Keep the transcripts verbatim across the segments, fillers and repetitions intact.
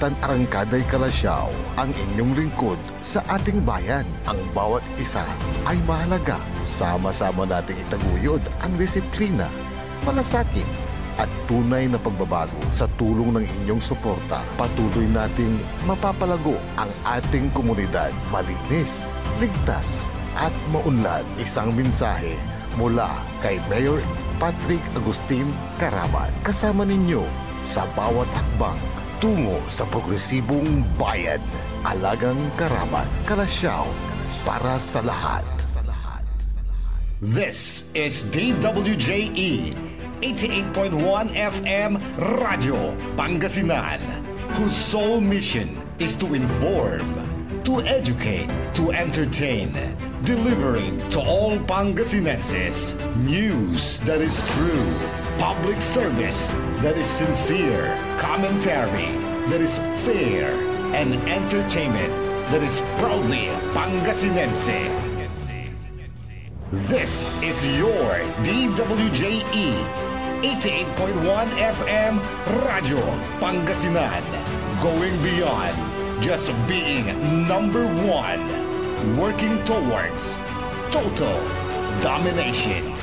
tan arangkaday Calasiao, ang inyong lingkod sa ating bayan. Ang bawat isa ay mahalaga. Sama-sama nating itaguyod ang disiplina, malasakit, at tunay na pagbabago. Sa tulong ng inyong suporta, patuloy nating mapapalago ang ating komunidad. Malinis, ligtas, at maunlad. Isang mensahe mula kay Mayor Patrick Agustin Caraman. Kasama ninyo sa bawat hakbang tungo sa progresibong bayan. Alagang Caraman, Calasiao, para sa lahat. This is D W J E, eighty-eight point one F M Radyo Pangasinan, whose sole mission is to inform, to educate, to entertain, delivering to all Pangasinenses news that is true, public service that is sincere, commentary that is fair, and entertainment that is proudly Pangasinense. This is your D W J E, eighty-eight point one F M Radyo Pangasinan. Going beyond just being number one. Working towards total domination.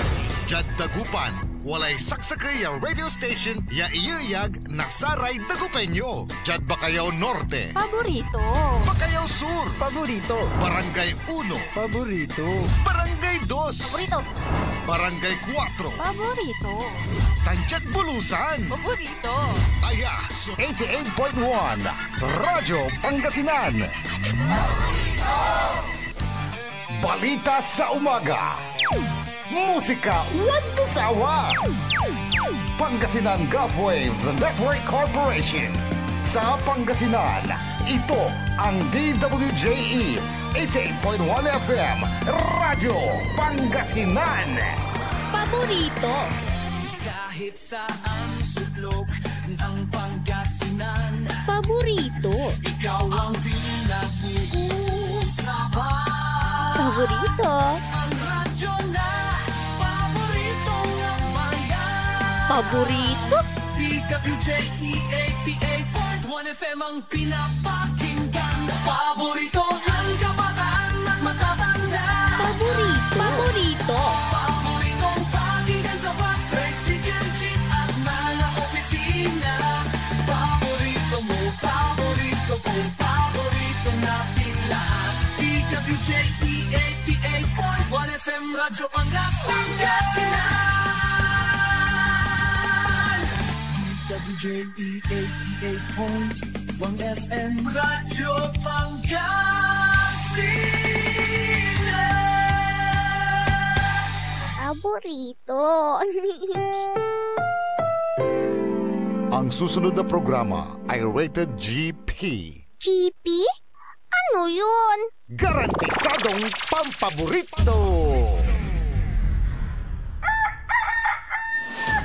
Diad Dagupan, walay saksakey ya radio station ya iyeyag na saray Dagupeño. Diad Bacayao Norte. Paborito. Bacayao Sur. Paborito. Barangay Uno. Paborito. Barangay Dos. Paborito. Barangay Cuatro. Paborito. Tan diad Bulusan. Paborito. Aya so eighty-eight point one Radyo Pangasinan. Balita sa umaga. Musika walang sawa. Pangasinan Gulf Waves Network Corporation. Sa Pangasinan, ito ang D W J E eighty-eight point one F M Radyo Pangasinan. Paborito. Kahit saan sulok ng Pangasinan. Paborito. Ikaw ang pinag-uusapan. Paborito. Ang radyo na paborito ng bayan. Paborito. D W J E eighty-eight point one F M ang pinapakinggan. Paborito ng kabataan at matatanda. Paborito. Paborito. Paboritong pakinggan sa bus, tricycle, jeep at mga opisina. Paborito mo, paborito ko, paborito natin lahat. D W J E eighty-eight point one F M Radyo Pangasinan. D W J E eighty-eight point one F M Radyo Pangasinan. Paborito. Ang susunod na programa ay rated G P. G P? Ano yun? Garantisadong pampaborito.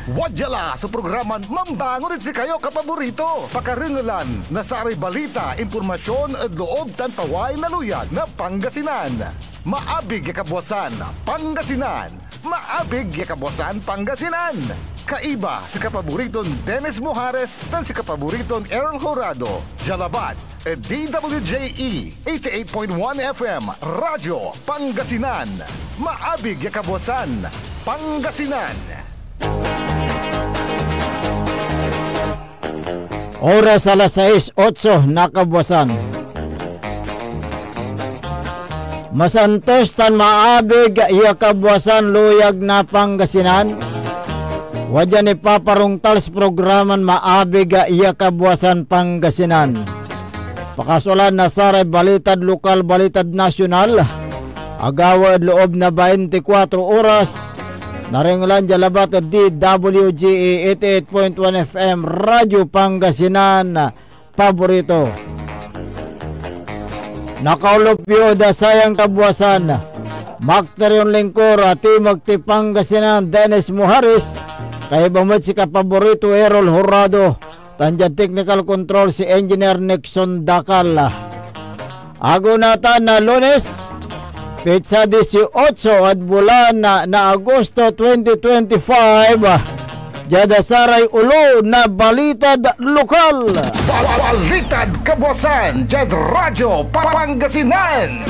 Wadya la so programan Mambangon ed Sikayo, Kapaborito. Pakarengelan na saray balita, impormasyon ed loob tan paway na luyag na Pangasinan. Maabig ya kabwasan, Pangasinan. Maabig ya kabwasan, Pangasinan. Kaiba si kapaboriton Dennis Mojares tan si kapaboriton Errol Horado. Dia labat ed D W J E eighty-eight point one F M Radyo Pangasinan. Maabig ya kabwasan, Pangasinan. Oras alas sais, otso na kabwasan. Masantos tan maabig ya kabwasan, luyag na Pangasinan. Wadya nipaparongtal so programan Maabig ya Kabwasan, Pangasinan. Pakasolan na saray balitad lokal, balitad nasional. Agawa ed loob na baintikwatro oras. Narengelan dia labat ed D W G E eighty-eight point one F M Radyo Pangasinan, paborito. Nakaulop yo ed sayan kabwasan, makter yon lingkor, a Team Active Pangasinan, Dennis Mojares, kaiba met si kapaborito, Errol Horado, tan diad technical control si Engineer Nixon Dacal. Ago natan na Lunes, petsa dieciocho ed bulan na, na Agosto twenty twenty-five. diad saray olo na balitad lokal. Balitad kabuasan diad Radyo Pangasinan.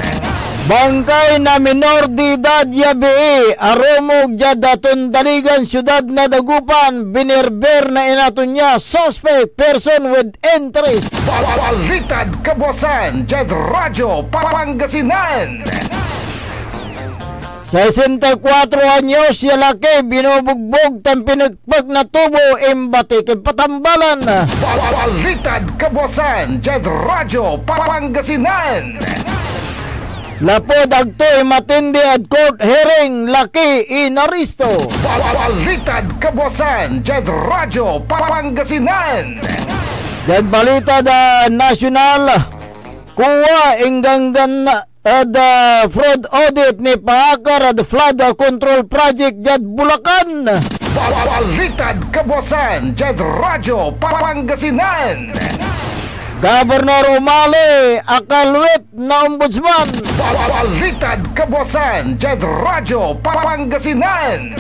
Bangkay na minor de edad ya bii arumog diad Tondaligan, siudad na Dagupan, binerber na ina to nia, suspect, person with interest. Balitad kabuasan diad Radyo Pangasinan. Sesenta y kuatro anyos ya laki, binubugbog tan pinekpek na tubo, imbatik ed Batambalan. Balitad kabuasan diad Radyo Pangasinan. Lapud agto imatindi ed court hearing, laki inaresto. Balitad kabuasan diad Radyo Pangasinan. Diad balita da nasyonal, kuwa ingganggan ed, ah, fraud audit nipaakar ed flood control project diad Bulacan. Balitad kabuasan diad Radyo Pangasinan. Gobernador umali, akalwit na ombudsman. Balitad kabuasan diad Radyo Pangasinan.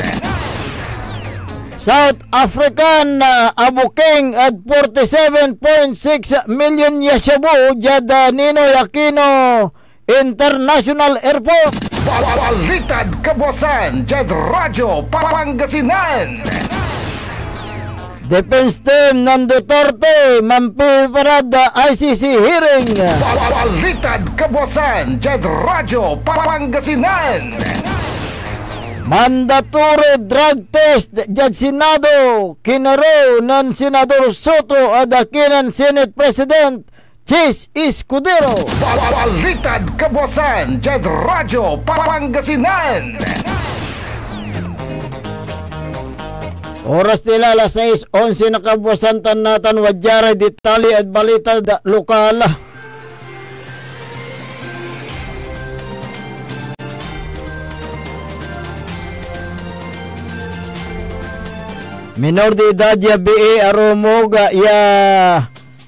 South African, ah, abuking ed forty-seven point six million ya shabu diad, ah, Ninoy Aquino International Airport. Balitad kabuasan diad Radyo Pangasinan. Defense team nen Duterte manpiparad I C C hearing. Balitad kabuasan diad Radyo Pangasinan. Mandatory drug test diad Senado, kinaro nen Senador Soto ed akin nen Senate President Chiz Escudero. Balitad kabuasan diad Radyo Pangasinan. Oras nila alas sais onse na kabuasan tan natan wadya ray detalye ed balitad lokal. Minor de edad ya bii arumog ya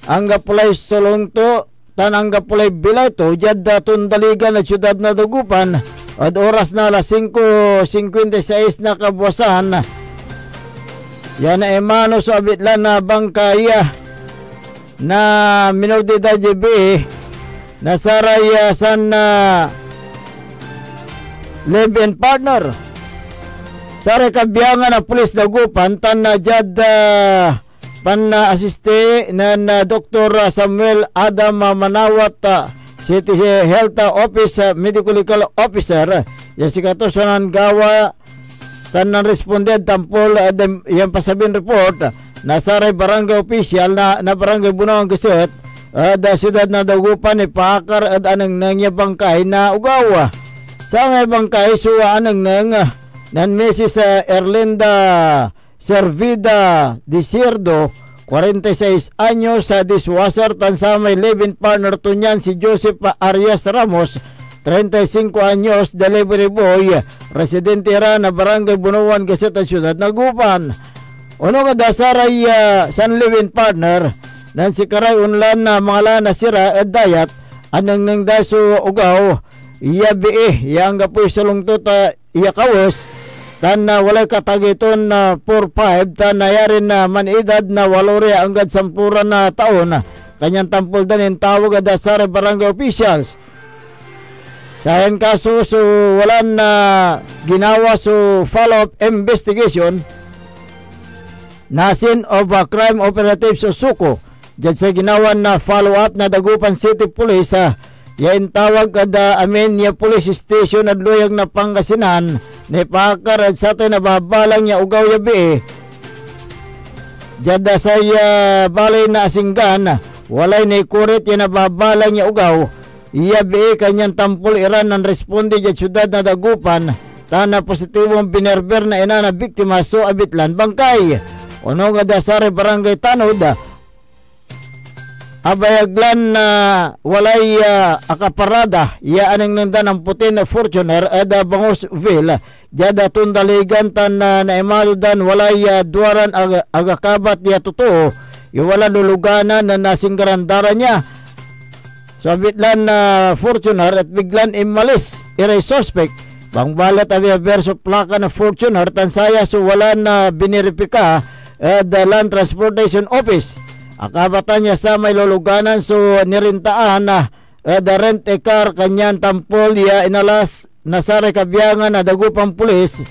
anggapo lay solong to tan anggapo lay bilay to diad, ah, Tondaligan ed siudad na Dagupan ed oras na alas singko singkuenta y seis na kabuasan. Ya naimano so abitlan na bangkay, ah, na minor de edad ya bii na saray, ah, san, ah, live-in partner. Saray kabiangan na pulis Dagupan tan, ah, diad, ah, pan-, ah, asisti nen, ah, Doktor Samuel Adam, ah, Manawat, ah, City Health, ah, Office, ah, Medical Legal Officer, ya sikato so nanggawa tan nanresponde ed tampol, ah, dem-, yan pasabin report na saray barangay opisyal na, na Barangay Bunawan Geset, ah, ed siudad na Dagupan, nipaakar ed anengneng ya bangkay na ogaw. Samay bangkay so anengneng, ah, nen Misis, ah, Erlinda Servida Desierdo, kwarenta y seis anyos, ah, dishwasher, tan samay live-in partner to nian si Joseph Arias Ramos, treinta y cinco anyos, delivery boy, residente ira na Barangay Bunawan Geset ed siudad na Dagupan. Onung ed saray, ah, san live-in partner, nen sikaray onla na mangalana sira ed dayat, anengneng da so ogaw ya bii ya anggapoy solong to ta ya kawes, tan, ah, walay katagey ton, ah, four five, tan nayarin, ah, manidad na walo ria anggad sampuran na taon, ah, kanyan tampol dan intawag ed saray barangay officials. Sayan kaso so walan, ah, ginawa so follow-up investigation na Scene of, ah, Crime Operatives o SOCO, diad say ginawan na follow-up na Dagupan City Police, ah, ya intawag ed, ah, amin ya police station ed luyag na Pangasinan, nipaakar ed satay nababalang ya ogaw ya bii. Diad, ah, say, ah, baley na Asinggan, walay nikurit ya nababalang ya ogaw ya bii, kanyan tampol iran nanresponde diad siudad na Dagupan, tan, ah, positibong binerber na ina na biktima so abitlan bangkay. Onung ed saray barangay tanod, ah, abayag lan, ah, walay, ah, akaparada ya anengneng dan amputin Fortuner ed, ah, Bangosville, diad, ah, Tondaligan, tan, ah, naimano dan walay, ah, duaran ag-, agakabat ya totoo ya walan luluganan na nasinggaran da ra nia. So, abitlan na Fortuner et biglan inmalis iray suspek. Bangbalet, abiabier so plaka na Fortuner tan saya so walan, ah, biniripika ed Land Transportation Office. Akabatan ya samay luluganan so nirintaan, ah, ed rent a car, kanyan tampol ya inalas na saray kabiangan na dagopan pulis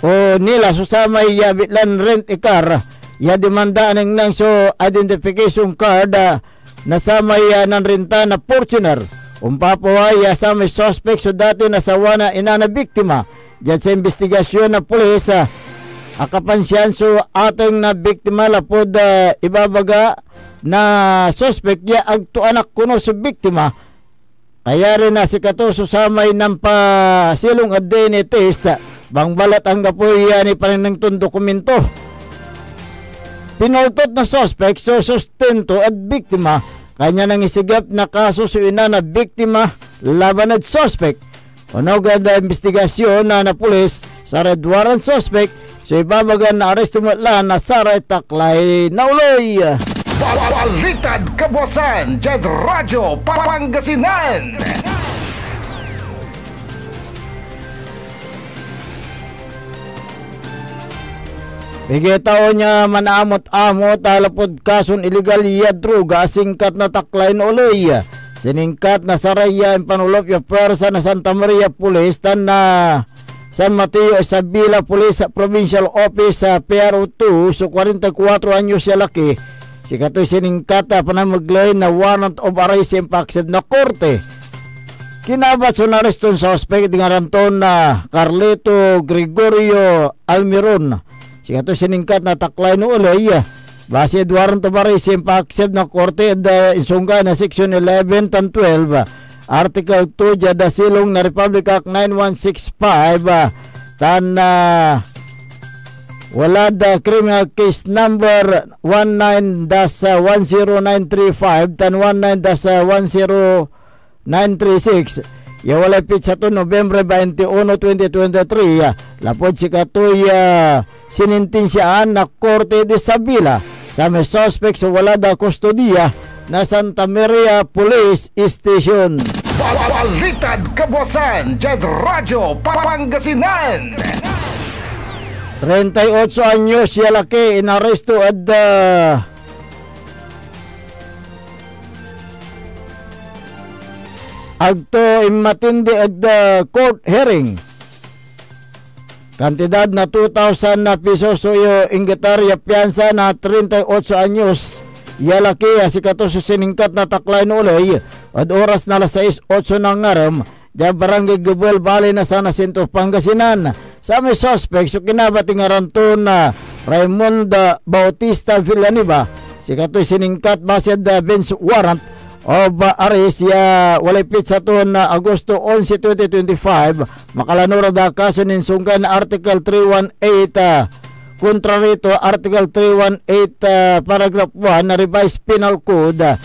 o nila so samay ya abitlan rent a car ya demanda. Anengneng so identification card, ah, na samay, ah, nanrenta na Fortuner. Ompapaway ya samay suspek so dati na asawa na ina na biktima. Diad sa imbestigasyon na pulis, ah, akapansian so ateng na biktima lapud, ah, ibabaga na suspek ya ag to anak kono so biktima. Kaya rin na sikato so samay nampasilong ed D N A test, bangbalat anggapoy, ah, nipanengneng ton dokumento. Pinultot na suspek so sustento ed biktima, kanyan nangisigap na kaso so ina na biktima laban ed suspek. Onog ed imbestigasyon na, na pulis, saray duaran suspek so ibabagan na aresto met la na saray taklay na oloy. Balitad Kabuasan, diad Radyo Pangasinan. Pigay taon ya manamot-amot a lapud kason iligal ya droga, singkat na taklay na oloy. Siningkat na saray ya impanulop ya puwersa na Santa Maria Police tan na San Mateo Isabela Police Provincial Office, ah, P R O two, so kwarenta y kuatro anyos ya laki. Sikatoy siningkat a panamegley na warrant of arrest ya impaakseb na korte. Kinabat so nareston suspek ed ngaran ton, ah, Carlito Gregorio Almiron. Sikato siningkat na taklay no oloy, ah, base ed warrant of arrest ya impaakseb na korte ed, ah, insungga na Section eleven tan twelve, ah, Article two diad, ah, silong na Republic Act nine one six five, ah, tan, ah, walad, ah, criminal case number one nine dash one zero nine three five tan one nine dash one zero nine three six, ya walay pitsa ton Nobyembre twenty-one, twenty twenty-three, ah, lapud sikatoy, ah, sinintinsiaan na Korte de Sabila, samay suspek so walad, ah, kustodiya na Santa Maria Police Station. Balitad Kabuasan, diad Radyo Pangasinan. Treinta y ocho anyos ya laki inaresto ed, ah, Ag to inmatindi ed, ah, court hearing. Kantidad na two thousand na pisos so iyo inggetar ya piansa na treinta y ocho anyos ya laki a sikato so siningkat na taklay no oloy ed oras na alas sais otso na ngarem, diad Barangay Gubel, Baley na San Jacinto, Pangasinan. Samay suspek so kinabat ed ngaran ton, ah, Raymond, ah, Bautista Villanueva. Sikatoy siningkat base ed, ah, bench warrant of, ah, arrest ya walay pitsa ton, ah, Agosto onse, twenty twenty-five. Makalano ra da kaso nen sunggan na Article three one eight, ah, kontrari to Article three one eight, ah, Paragraph one na Revised Penal Code, ah,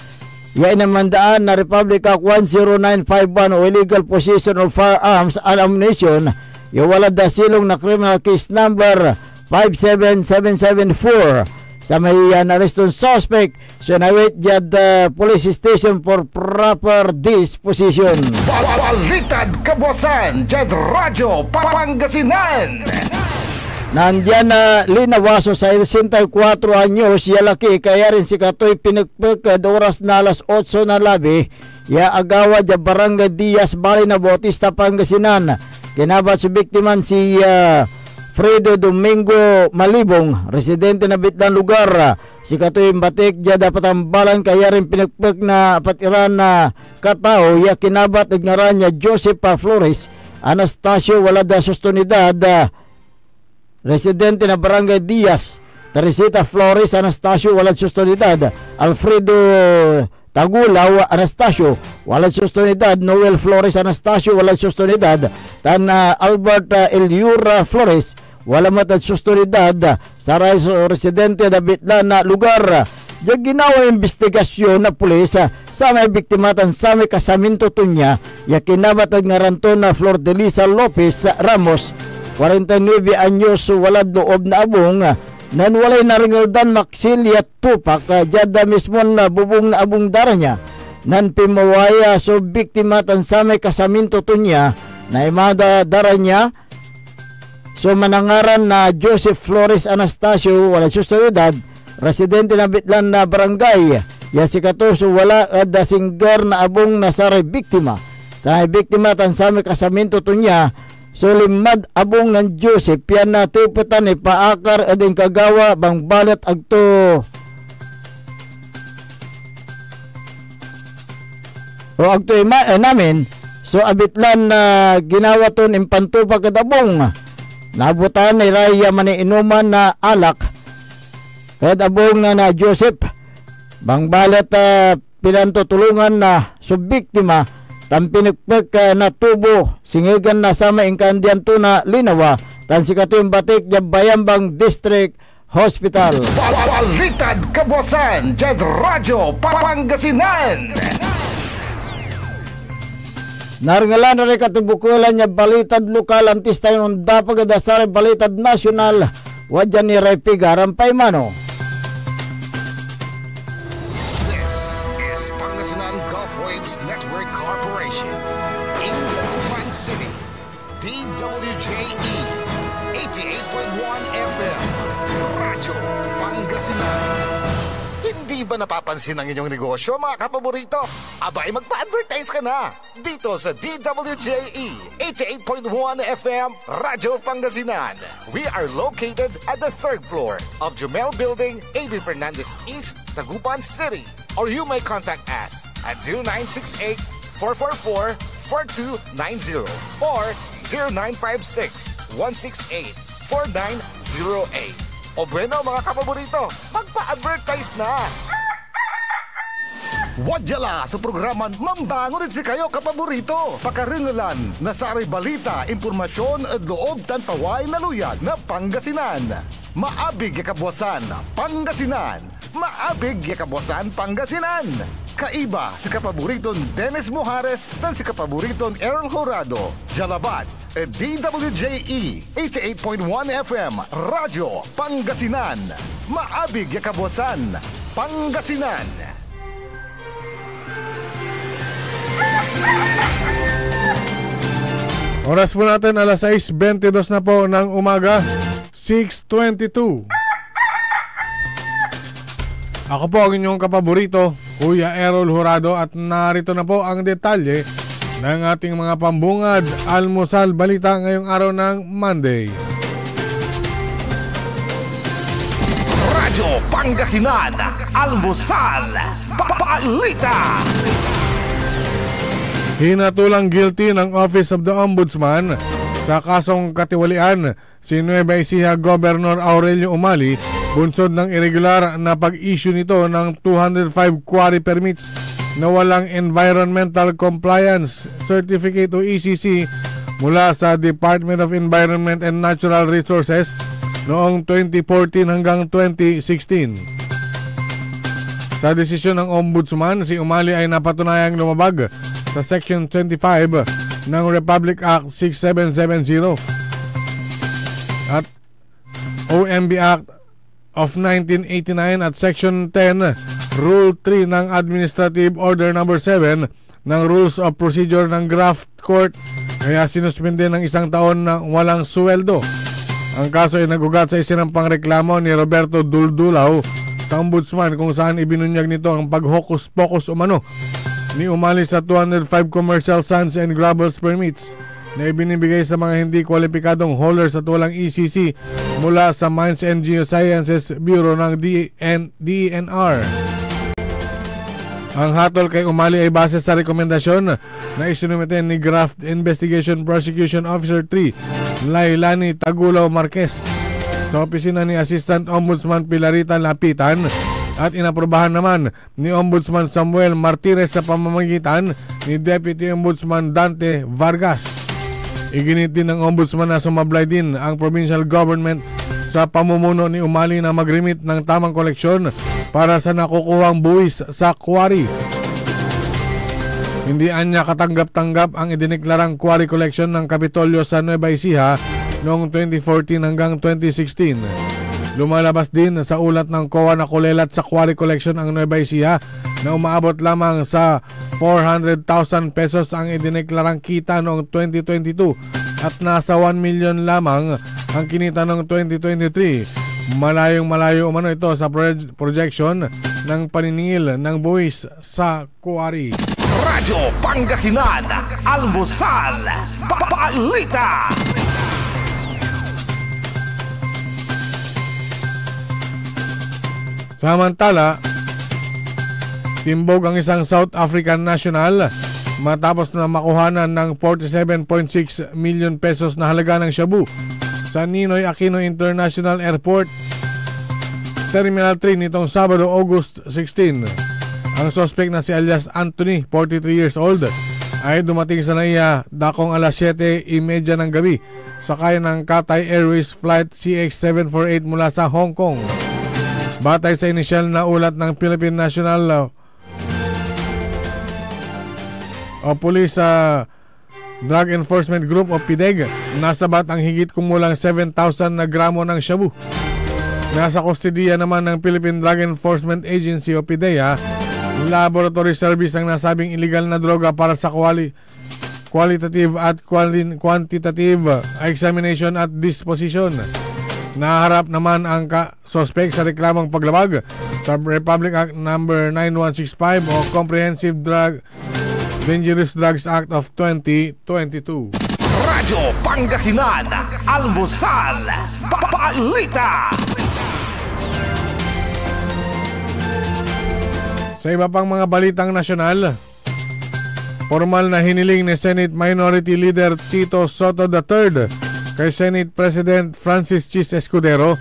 ya inamandaan na Republic Act one zero nine five one o illegal possession of firearms and ammunition, ya walad asilong na criminal case number five seven seven seven four. Samay, ah, nareston suspek so inawit diad, ah, police station for proper disposition. Balitad Kabuasan, diad Radyo Pangasinan. Nandian na linawa so sesenta y kuatro anyos ya laki, kaya rin sikatoy pinekpek ed oras na alas otso na labi ya agawa diad Barangay Diaz, Baley na Bautista, Pangasinan. Kinabat so biktiman si, ah, Fredo Domingo Malibong, residente na bitlan lugar. Sikatoy imbatik diad apat a tambalan, kaya rin pinekpek na apat iran, ah, katao ya kinabat ed ngaran ya Joseph, ah, Flores Anastasio, walad, ah, susto na edad, ah, residente na Barangay Diaz, Teresita Flores Anastasio, walad susto na edad, Alfredo Tagulaw Anastasio, walad susto na edad, Noel Flores Anastasio, walad susto na edad, tan, ah, Albert, ah, Eliura Flores, wala met ed susto na edad, saray so residente na bitlan na lugar. Diad ginawa imbestigasyon na pulis, ah, samay biktima tan samay kasaminto to nia ya kinabat ed ngaran to na Flor Delisa Lopez Ramos, kwarenta y nuebe anyos, walad loob na abung, nen walay narengel dan maksil ya tupak, ah, diad, ah, mismon, ah, bubong na abung da ra nia. Nen pinmaway, ah, so biktima tan samay kasaminto to nia, naimada da ra nia, So, manangaran na Joseph Flores Anastasio, walay sesenta edad, residente na Bitlan na barangay, ya sikato so wala ed singger na abung na saray biktima. Samay biktima tan samay kasaminto to nia, so linmad abung nen Joseph, pian natepetan ipaakar ed inkagawa, bangbalet agto o agto ima-, inamin so abitlan na ginawa ton impantupak ed abung. Nabutan iray maniinuman na alak ed abung na, na Joseph. Bangbalet, ah, pinantutulungan na so biktima tan pinekpek, ah, na tubo, singegan na samay inkaandian to na linawa, tan sikato imbatik diad Bayambang District Hospital. Balitad Kabuasan, diad Radyo Pangasinan. Narengelan ray katibukelan ya balitad lokal, antis tayon ondapag ed saray balitad nasyonal, wadya ni ray pigaran paimano. This is Pangasinan Gulf Waves Network Corporation in Dagupan City. D W J E, eighty-eight point one F M, Radyo Pangasinan. Hindi ba napapansin ang inyong negosyo, mga kapaborito? Abay, magpa-advertise ka na dito sa D W J E, eighty-eight point one F M, Radyo Pangasinan. We are located at the third floor of Jumel Building, A B Fernandez East, Dagupan City. Or you may contact us at zero nine six eight, four four four, four two nine zero or zero nine five six, one six eight, four nine zero eight. O bueno, mga kapaborito, magpa-advertise na! Wadya la so programan mambangon ed sikayo, kapaborito. Pakarengelan na saray balita, impormasyon ed loob tan paway na luyag na Pangasinan. Maabig ya Kabuasan, Pangasinan. Maabig ya Kabuasan, Pangasinan. Kaiba si kapaboriton Dennis Mojares tan si kapaboriton Errol Horado. Dia labat ed D W J E, eighty-eight point one F M, Radyo Pangasinan. Maabig ya Kabuasan, Pangasinan. Oras po natin, alas sais bentidos na po ng umaga, six twenty-two. Ako po ang inyong kapaborito, Kuya Errol Horado, at narito na po ang detalye ng ating mga pambungad almusal balita ngayong araw ng Monday. Radyo Pangasinan, Almusal, Ba-, Balita. Hinatulang guilty ng Office of the Ombudsman sa kasong katiwalian si Nueva Ecija Governor Aurelio Umali, bunsod ng irregular na pag-issue nito ng two hundred five quarry permits na walang environmental compliance certificate o E C C mula sa Department of Environment and Natural Resources noong twenty fourteen hanggang twenty sixteen. Sa desisyon ng Ombudsman, si Umali ay napatunayang lumabag sa Section twenty-five ng Republic Act six seven seven zero at O M B Act of nineteen eighty-nine at Section ten, Rule three ng Administrative Order Number seven ng Rules of Procedure ng Graft Court, kaya sinuspende ng isang taon na walang suweldo. Ang kaso ay nag-ugat sa isinampang reklamo ni Roberto Duldulao sa Ombudsman, kung saan ibinunyag nito ang paghokus-pokus umano ni Umali sa two hundred five commercial sands and gravels permits na ibinibigay sa mga hindi kwalipikadong haulers at walang E C C mula sa Mines and Geosciences Bureau ng D N, D E N R. Ang hatol kay Umali ay base sa rekomendasyon na isinumite ni Graft Investigation Prosecution Officer three, Lailani Tagulaw Marquez, sa opisina ni Assistant Ombudsman Pilarita Lapitan, at inaprubahan naman ni Ombudsman Samuel Martires sa pamamagitan ni Deputy Ombudsman Dante Vargas. Iginit din ng Ombudsman na sumablay din ang provincial government sa pamumuno ni Umali na mag-remit ng tamang koleksyon para sa nakukuhang buwis sa quarry. Hindi anya katanggap-tanggap ang idineklarang quarry collection ng Kapitolyo sa Nueva Ecija noong twenty fourteen hanggang twenty sixteen. Lumalabas din sa ulat ng COA na kulelat sa quarry collection ang Nueva Ecija na umaabot lamang sa four hundred thousand pesos ang idineklarang kita noong twenty twenty-two at nasa one million lamang ang kinita noong twenty twenty-three. Malayong-malayo umano ito sa proj-, projection ng paniningil ng buwis sa kuwari. Radyo Pangasinan, Almusal, Balita. Samantala, timbog ang isang South African national matapos na makuhanan ng forty-seven point six million pesos na halaga ng shabu sa Ninoy Aquino International Airport, Terminal three nitong Sabado, August sixteen. Ang suspek na si alias Anthony, forty-three years old, ay dumating sa NAIA dakong alas siyete y media ng gabi sakay ng Cathay Airways Flight C X seven four eight mula sa Hong Kong. Batay sa inisyal na ulat ng Philippine National, uh, o Police, uh, Drug Enforcement Group o PDEG, nasabat ang higit kumulang seven thousand na gramo ng shabu. Nasa kustodiya naman ng Philippine Drug Enforcement Agency o PDEA Laboratory Service ang nasabing iligal na droga para sa quali-, qualitative at quali-, quantitative examination at disposition. Naharap naman ang ka-, suspek sa reklamong paglabag sa Republic Act number nine one six five o Comprehensive Drug, Dangerous Drugs Act of twenty twenty-two. Radyo Pangasinan, Almusal, Balita. Sa iba pang mga balitang nasyonal, formal na hiniling ni Senate Minority Leader Tito Soto the third kay Senate President Francis Chis Escudero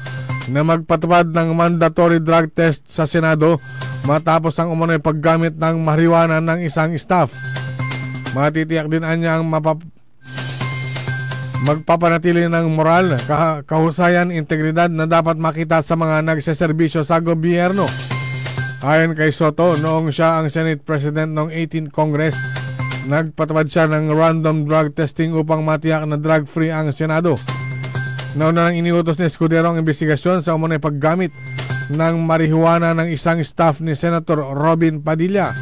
na magpatupad ng mandatory drug test sa Senado matapos ang umano'y paggamit ng marijuana ng isang staff. Matitiyak din anya ang mapap-, magpapanatili ng moral, kaha-, kahusayan, integridad na dapat makita sa mga nagseserbisyo sa gobyerno. Ayon kay Soto, noong siya ang Senate President noong eighteenth Congress, nagpatupad siya ng random drug testing upang matiyak na drug-free ang Senado. Nauna nang iniutos ni Escudero ang imbestigasyon sa umano'y paggamit ng marijuana ng isang staff ni Senator Robin Padilla.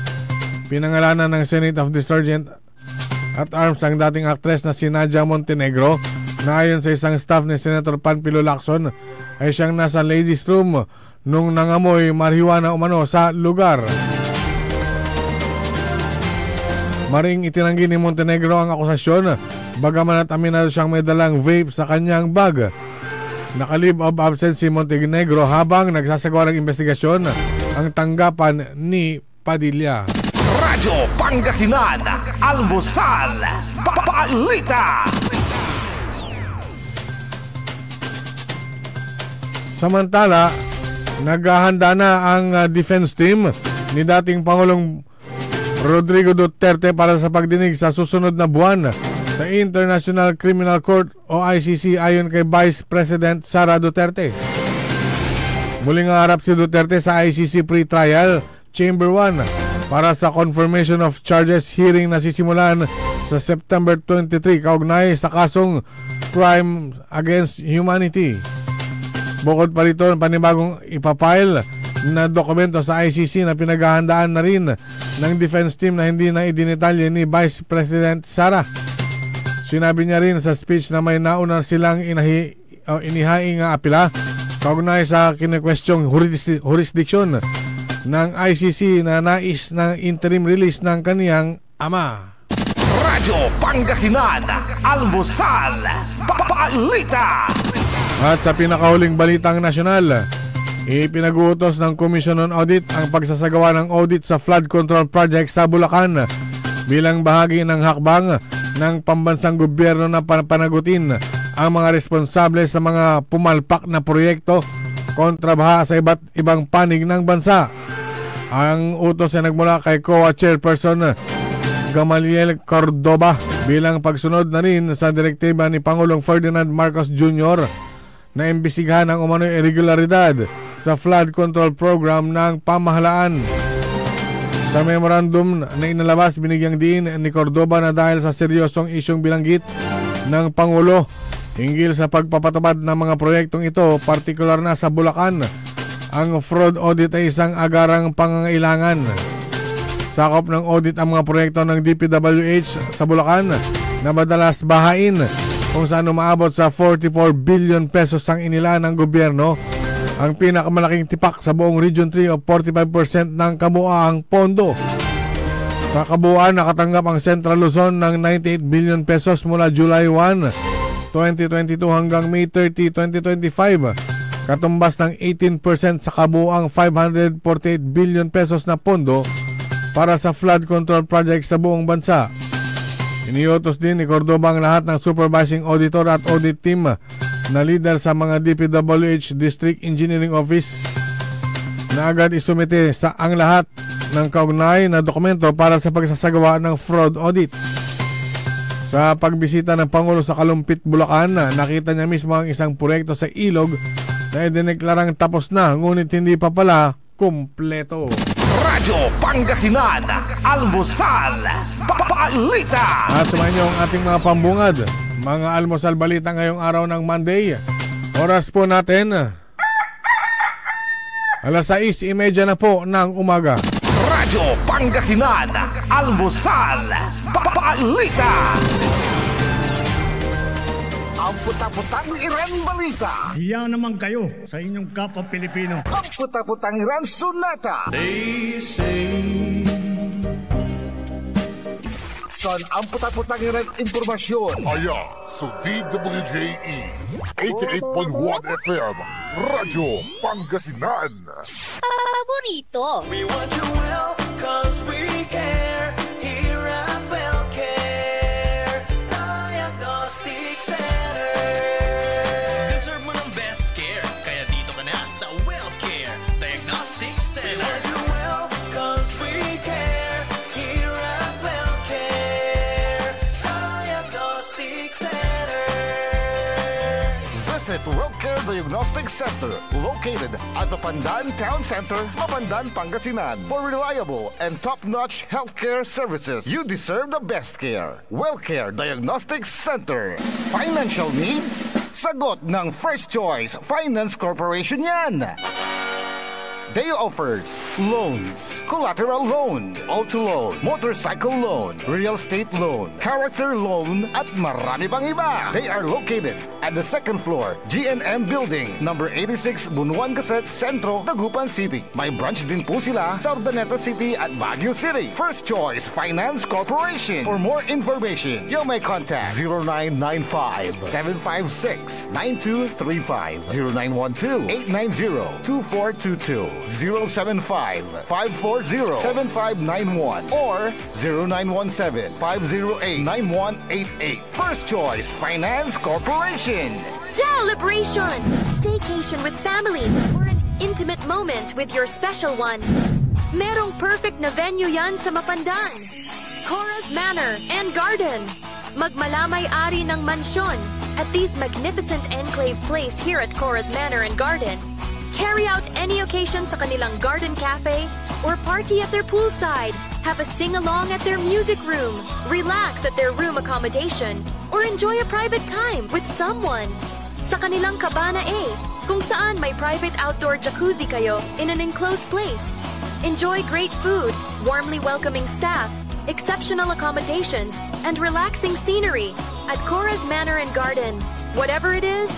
Pinangalanan ng Senate of the Sergeant at Arms ang dating aktres na si Nadia Montenegro, na ayon sa isang staff ni Senator Panfilo Lacson ay siyang nasa ladies room nung nangamoy marijuana umano sa lugar. Maring itinanggi ni Montenegro ang akusasyon, bagaman at aminado siyang may dalang vape sa kanyang bag. Naka-leave of absence si Montenegro habang nagsasagawa ng imbestigasyon ang tanggapan ni Padilla. Radyo Pangasinan, Almusal, Balita. Samantala, naghahanda na ang, ah, defense team ni dating Pangulong Rodrigo Duterte para sa pagdinig sa susunod na buwan sa International Criminal Court o I C C, ayon kay Vice President Sara Duterte. Muling aarap si Duterte sa I C C pre-trial Chamber one para sa confirmation of charges hearing na sisimulan sa September twenty-three kaugnay sa kasong crime against humanity. Bukod pa rito, panibagong ipapile na dokumento sa I C C na pinaghahandaan na rin ng defense team na hindi na idinetalye ni Vice President Sara. Sinabi niya rin sa speech na may nauna silang inahi-, o inihaing a apela kaugnay sa kinikwestiyong huris-, jurisdiction ng I C C na nais ng interim release ng kaniyang ama. Radyo Pangasinan, Almusal, Balita. At sa pinakahuling balitang nasyonal, ipinag-uutos ng Commission on Audit ang pagsasagawa ng audit sa flood control project sa Bulacan bilang bahagi ng hakbang ng pambansang gobyerno na pan-, panagutin ang mga responsable sa mga pumalpak na proyekto kontra baha sa iba't ibang panig ng bansa. Ang utos ay nagmula kay COA Chairperson Gamaliel Cordova bilang pagsunod na rin sa direktiba ni Pangulong Ferdinand Marcos Junior na imbestigahan ang umano'y irregularidad sa flood control program ng pamahalaan. Sa memorandum na inalabas, binigyang diin ni Cordova na dahil sa seryosong isyung binanggit ng Pangulo hinggil sa pagpapatupad ng mga proyektong ito, partikular na sa Bulacan, ang fraud audit ay isang agarang pangangailangan. Sakop ng audit ang mga proyekto ng D P W H sa Bulacan na madalas bahain kung saan umaabot sa forty-four billion pesos ang inilaan ng gobyerno, ang pinakamalaking tipak sa buong Region three o forty-five percent ng kabuoang pondo. Sa kabuuan, nakatanggap ang Central Luzon ng ninety-eight billion pesos mula July one, twenty twenty-two hanggang May thirty, twenty twenty-five, katumbas ng eighteen percent sa kabuuang five hundred forty-eight billion pesos na pondo para sa flood control project sa buong bansa. Iniutos din ni Cordova ang lahat ng supervising auditor at audit team na lider sa mga D P W H District Engineering Office na agad isumite sa ang lahat ng kaugnay na dokumento para sa pagsasagawa ng fraud audit. Sa pagbisita ng Pangulo sa Kalumpit, Bulacan, nakita niya mismo ang isang proyekto sa ilog na idineklarang tapos na, ngunit hindi pa pala kumpleto. Radyo Pangasinan, Almusal, Balita. At sumainyo ang ating mga pambungad, mga almusal balita ngayong araw ng Monday. Oras po natin, alas sais y media na po ng umaga. Radyo Pangasinan, Almusal, Balita. Amputaputang iran balita. Hiya naman kayo sa inyong kapwa Pilipino. Amputaputang iran sonata. They say. San amputaputang iran impormasyon. Aya so D W J E eighty-eight point one F M, Radyo Pangasinan. Paborito. We want you well, 'cause we care. Here at Wellcare Diagnostic Center. Deserve mo ng best care, kaya dito ka na sa Wellcare Diagnostic Center. We want you well, 'cause we care. Here at Wellcare Diagnostic Center. Visit Wellcare Diagnostic Center, located at Mapandan Town Center, Mapandan, Pangasinan, for reliable and top-notch healthcare services. You deserve the best care. Wellcare Diagnostic Center. Financial needs? Sagot ng First Choice Finance Corporation yan. They offers loans, collateral loan, auto loan, motorcycle loan, real estate loan, character loan, at marami pang iba. They are located at the second floor, G N M Building, number eighty-six, Bunuan Gasset, Centro, Dagupan City. May branch din po sila sa Urdaneta City at Baguio City. First Choice Finance Corporation. For more information, you may contact zero nine nine five, seven five six, nine two three five, zero nine one two, eight nine zero, two four two two, zero seven five, five four zero, seven five nine one, or zero nine one seven, five zero eight, nine one eight eight. First Choice Finance Corporation. Celebration! Staycation with family or an intimate moment with your special one. Merong perfect na venue yan sa Mapandan. Cora's Manor and Garden. Magmala may ari ng mansyon at this magnificent enclave place here at Cora's Manor and Garden. Carry out any occasion sa kanilang garden cafe or party at their poolside. Have a sing-along at their music room. Relax at their room accommodation or enjoy a private time with someone. Sa kanilang Cabana A, kung saan may private outdoor jacuzzi kayo in an enclosed place. Enjoy great food, warmly welcoming staff, exceptional accommodations, and relaxing scenery at Cora's Manor and Garden. Whatever it is,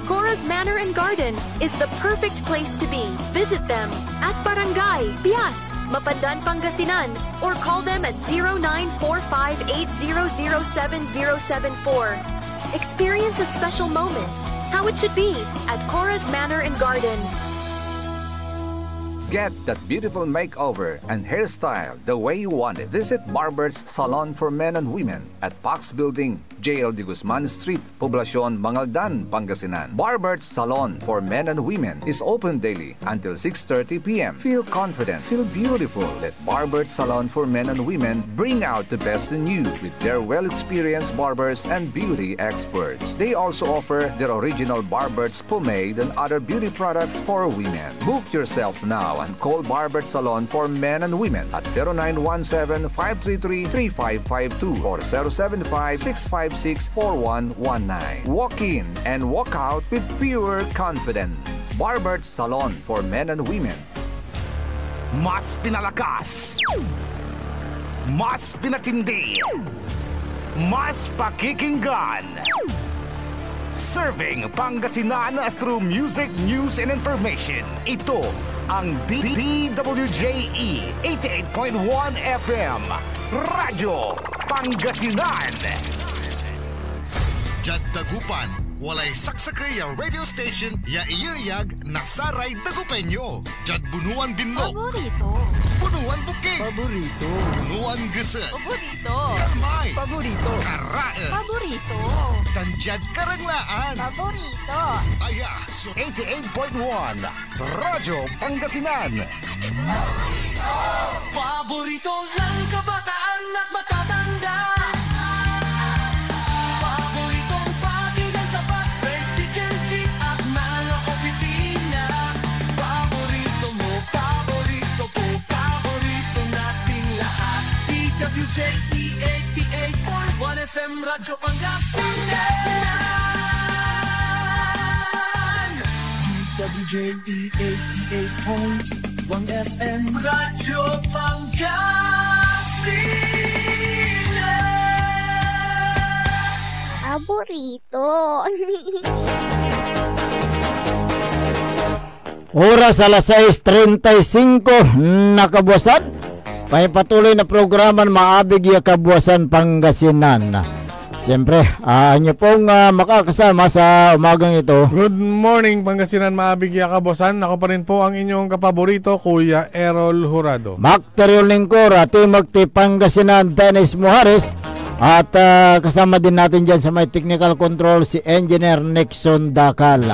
Cora's Manor and Garden is the perfect place to be. Visit them at Barangay Pias, Mapandan, Pangasinan, or call them at zero nine four five eight zero zero seven zero seven four. Experience a special moment, how it should be, at Cora's Manor and Garden. Get that beautiful makeover and hairstyle the way you want it. Visit Barber's Salon for Men and Women at Pax Building, J L D Guzman Street, Poblacion, Mangaldan, Pangasinan. Barber's Salon for Men and Women is open daily until six thirty p m. Feel confident, feel beautiful. Let Barber's Salon for Men and Women bring out the best in you with their well-experienced barbers and beauty experts. They also offer their original Barber's pomade and other beauty products for women. Book yourself now and call Barber's Salon for Men and Women at zero nine one seven, five three three, three five five two or zero seven five, six five six, four one one nine. Walk in and walk out with pure confidence. Barber's Salon for Men and Women. Mas pinalakas, mas pinatindi, mas pakikinggan. Serving Pangasinan through music, news, and information. Ito ang D W J E eighty-eight point one F M, Radyo Pangasinan. Diad Dagupan, walay saksakey a radio station ya iyeyag na saray Dagupeño. Diad Bunuan Binlog. Paborito. Bunuan Bukid. Paborito. Bunuan Geset. Paborito. Kalmay. Paborito. Karaen. Paborito. Tan diad Karanglaan. Paborito. Aya so eighty-eight point one Radyo Pangasinan. Paborito ng kabataan at matatanda. Paboritong pakinggan sa bus, tricycle, jeep at mga opisina. Paborito mo, paborito ko, paborito nating lahat. D W J E eighty-eight point one F M Radyo Pangasinan. D W J E eighty-eight point one F M Radyo Pangasinan. Paborito. Oras alas sais treinta y cinco na kabuasan. May patuloy na programan Maabig ya Kabuasan Pangasinan. Siyempre, ah, inyo pong, ah, makakasama sa umagang ito. Good morning, Pangasinan, maabig ya kabuasan. Ako pa rin po ang inyong kapaborito, Kuya Errol Jurado. Makteriol Lingkor, ah, Team Active Pangasinan, Dennis Muhares. At, ah, kasama din natin dyan sa may technical control, si Engineer Nixon Dacal.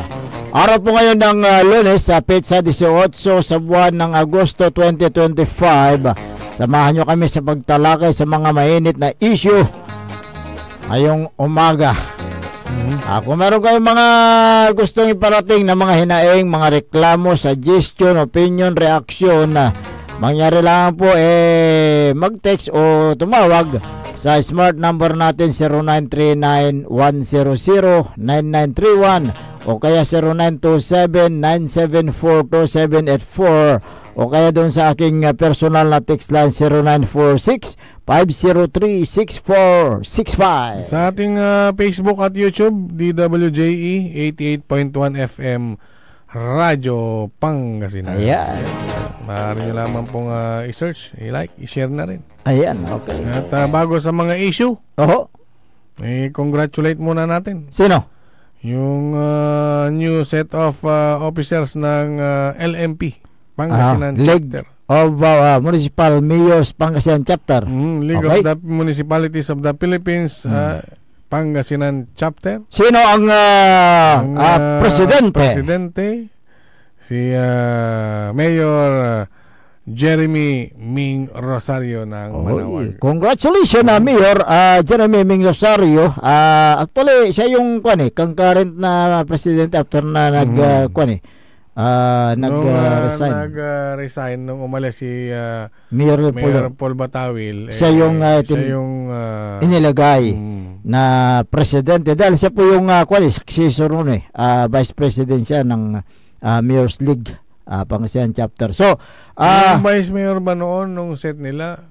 Araw po ngayon ng, ah, Lunes, sa petsa dieciocho sa buwan ng Agosto twenty twenty-five. Samahan nyo kami sa pagtalakay sa mga mainit na issue ngayong umaga. Mhm. Ah, kung meron kayong mga gustong iparating na mga hinaing, mga reklamo, suggestion, opinion, reaksyon, ah, mangyari lang po, eh, mag-text o tumawag sa smart number natin, zero nine three nine one zero zero nine nine three one o kaya zero nine two seven nine seven four two seven eight four o kaya doon sa aking, ah, personal na text line, zero nine four six five zero three six four six five. Sa ating, ah, Facebook at YouTube, D W J E eighty-eight point one F M Radyo Pangasinan. Ayan. Maaari nyo lamang pong, ah, i-search, i-like, i-share na rin. Ayan, okay. At, ah, bago sa mga issue, Oho. eh, congratulate muna natin Sino? yung, ah, new set of, ah, officers ng, ah, L M P, Pangasinan Ah, League Chapter. of, ah, Municipal Mayors Pangasinan Chapter. Mm, League Okay. of the Municipalities of the Philippines, Mm. ah, Pangasinan Chapter. Sino ang, ah, Ang, ah, ah, presidente? presidente, si, ah, Mayor, ah, Jeremy Ming Rosario ng Oy, Manaoag. Congratulations, ah, Mm. Mayor, ah, Jeremy Ming Rosario. Ah, actually, siya yung, kwan eh, concurrent na presidente after na nag, Mm. ah, kwan eh, ah, nag, Nung, ah, ah, resign. nag, ah, resign, nung umalis si, ah, Mayor Paul, Mayor Paul Batawil, siya eh, yung, ah, siya tin-, yung, ah, inilagay mm. na presidente. Dahil siya po yung, ah, kwan eh, successor nun eh. Ah, vice president siya ng, ah, Mayor's League, ah, Pangasinan Chapter. So, ah, Yung vice mayor ba noon, nung set nila,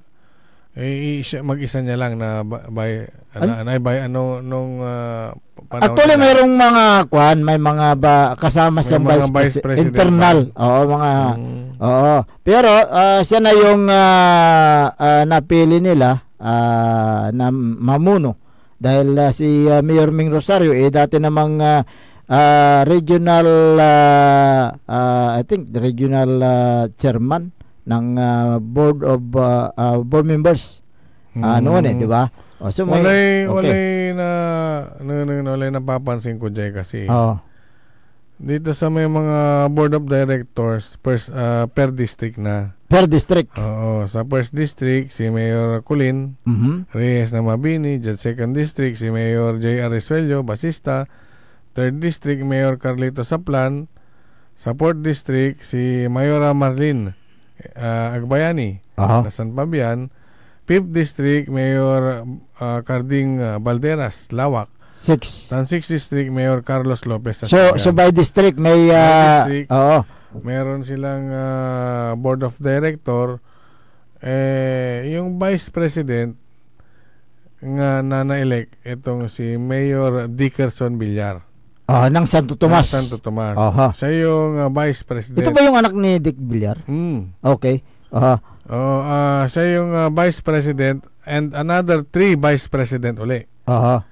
eh, i-, siya, mag-isa niya lang na ba-, by, ano, An- ano, by, ano, nung, ah, panahon Actually, nila? Mayroong mga, kwan, may mga ba, kasama May siyang mga vice vice pres-, president internal. pa. Oo, mga, Mm. oo. Pero, ah, siya na yung, ah, ah, napili nila, ah, na mamuno. Dahil, ah, si, ah, Mayor Ming Rosario, eh, dati namang, ah, ah, regional, ah, ah, I think, regional, ah, chairman ng, ah, board of, ah, ah, board members. Ah, noon eh, Mm. di ba? O, so may, Walay, okay. walay na, no, no, no, walay napapansin ko, Jay, kasi Oo. dito sa may mga board of directors, pers-, ah, per district na. Per district. Oo, sa first district, si Mayor Colin Mhm. Reyes na Mabini. Diyan second district, si Mayor J R Resuello, Basista. Third district, Mayor Carlito Saplan. Sa fourth district, si Mayora Marlene, ah, Agbayani Aha. na San Fabian. Fifth district, Mayor, ah, Carding, ah, Balderas, Lawak. Six. Tan sixth district, Mayor Carlos Lopez sa So, San Fabian. so by district, may, By ah, district, oo. meron silang, ah, board of director. Eh, yung vice president nga nana-elect, itong si Mayor Dickerson Villar. Ah, ng Santo Tomas. Ng Santo Tomas. Aha. Siya yung, ah, vice president. Ito ba yung anak ni Dick Villar? Hmm. Okay. Aha. Oh, ah, siya yung, ah, vice president and another three vice president uli. Aha.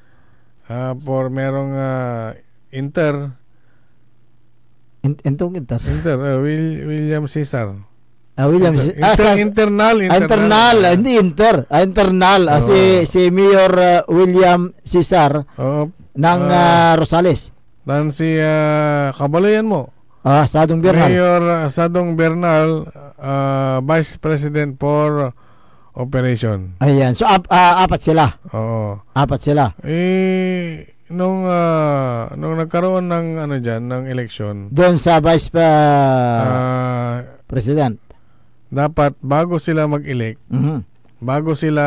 Ah, for merong, ah, inter. In-, entong inter? Inter, ah, Wil-, William Cesar. Ah, William Inter-, Cesar. Ah, inter-, sa internal, ah, internal. Internal, ah, hindi inter. Ah, internal. Ah, si, Oo. si Mayor, ah, William Cesar Oo. ng, Ah. ah, Rosales. Tan si, ah, kabaleyan mo. Ah, Sadong Bernal. Mayor, ah, Sadong Bernal, ah, Vice President for Operation. Ayan. So, ap-, ah, apat sila. Oo. Apat sila. Eh, nung, ah, nung nagkaroon ng, ano dyan, ng eleksyon, Doon sa Vice, ah, ah, President. dapat bago sila mag-elect, Mhm. bago sila,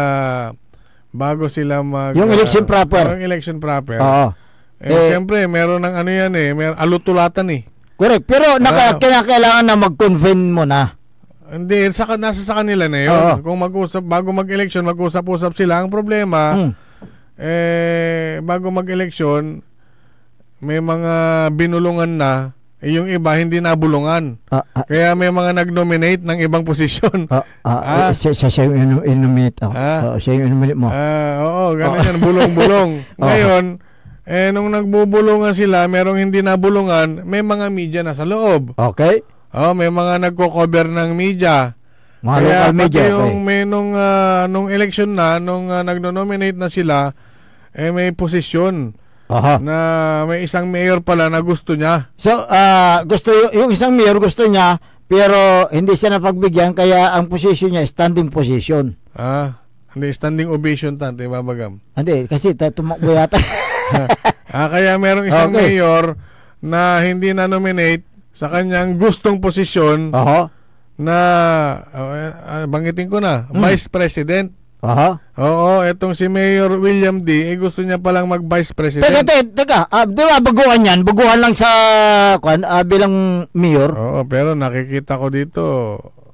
bago sila mag, Yung election ah, proper. yung election proper. Oo. Eh, Eh, siyempre, meron ng ano yan eh, mer-, alutulatan eh. Correct. Pero naka-, Ah. kinakailangan na mag-convene muna. Hindi, sa ka-, nasa sa kanila na yun. Oo. Kung mag-usap, bago mag-election, mag-usap-usap sila. Ang problema, Hmm. eh, bago mag-election, may mga binulungan na, eh, yung iba hindi nabulungan. Ah, ah. Kaya may mga nag-nominate ng ibang posisyon. Ah, ah, Ah. eh, siya, siya, siya yung ino-, inominate ako. Ah. Oo, siya yung inominate mo. Ah, oo, ganun Oo. yan, bulong-bulong. Oo. Ngayon, eh, nung nagbubulungan sila, merong hindi nabulungan, may mga media na sa loob. Okay. Oh, may mga nagko-cover ng media. Mga Kaya local media, pati yung okay. may nung, ah, nung eleksyon na, nung, ah, nagno-nominate na sila, eh, may posisyon Aha. na may isang mayor pala na gusto niya. So, ah, gusto y-, yung isang mayor gusto niya, pero hindi siya napagbigyan, kaya ang posisyon niya, standing position. Ah, hindi, standing ovation tan, ibabagam. Hindi, kasi ta-, tumakbo yata. Ah, kaya merong isang Okay. mayor na hindi na-nominate sa kanyang gustong posisyon Aha. na, ah, ah, banggitin ko na, Hmm. Vice President. Aha. Oo, etong si Mayor William D, eh, gusto niya palang mag-Vice President. Teka, te-, teka, ah, di ba baguhan yan? Baguhan lang sa, kwan, ah, bilang mayor? Oo, pero nakikita ko dito,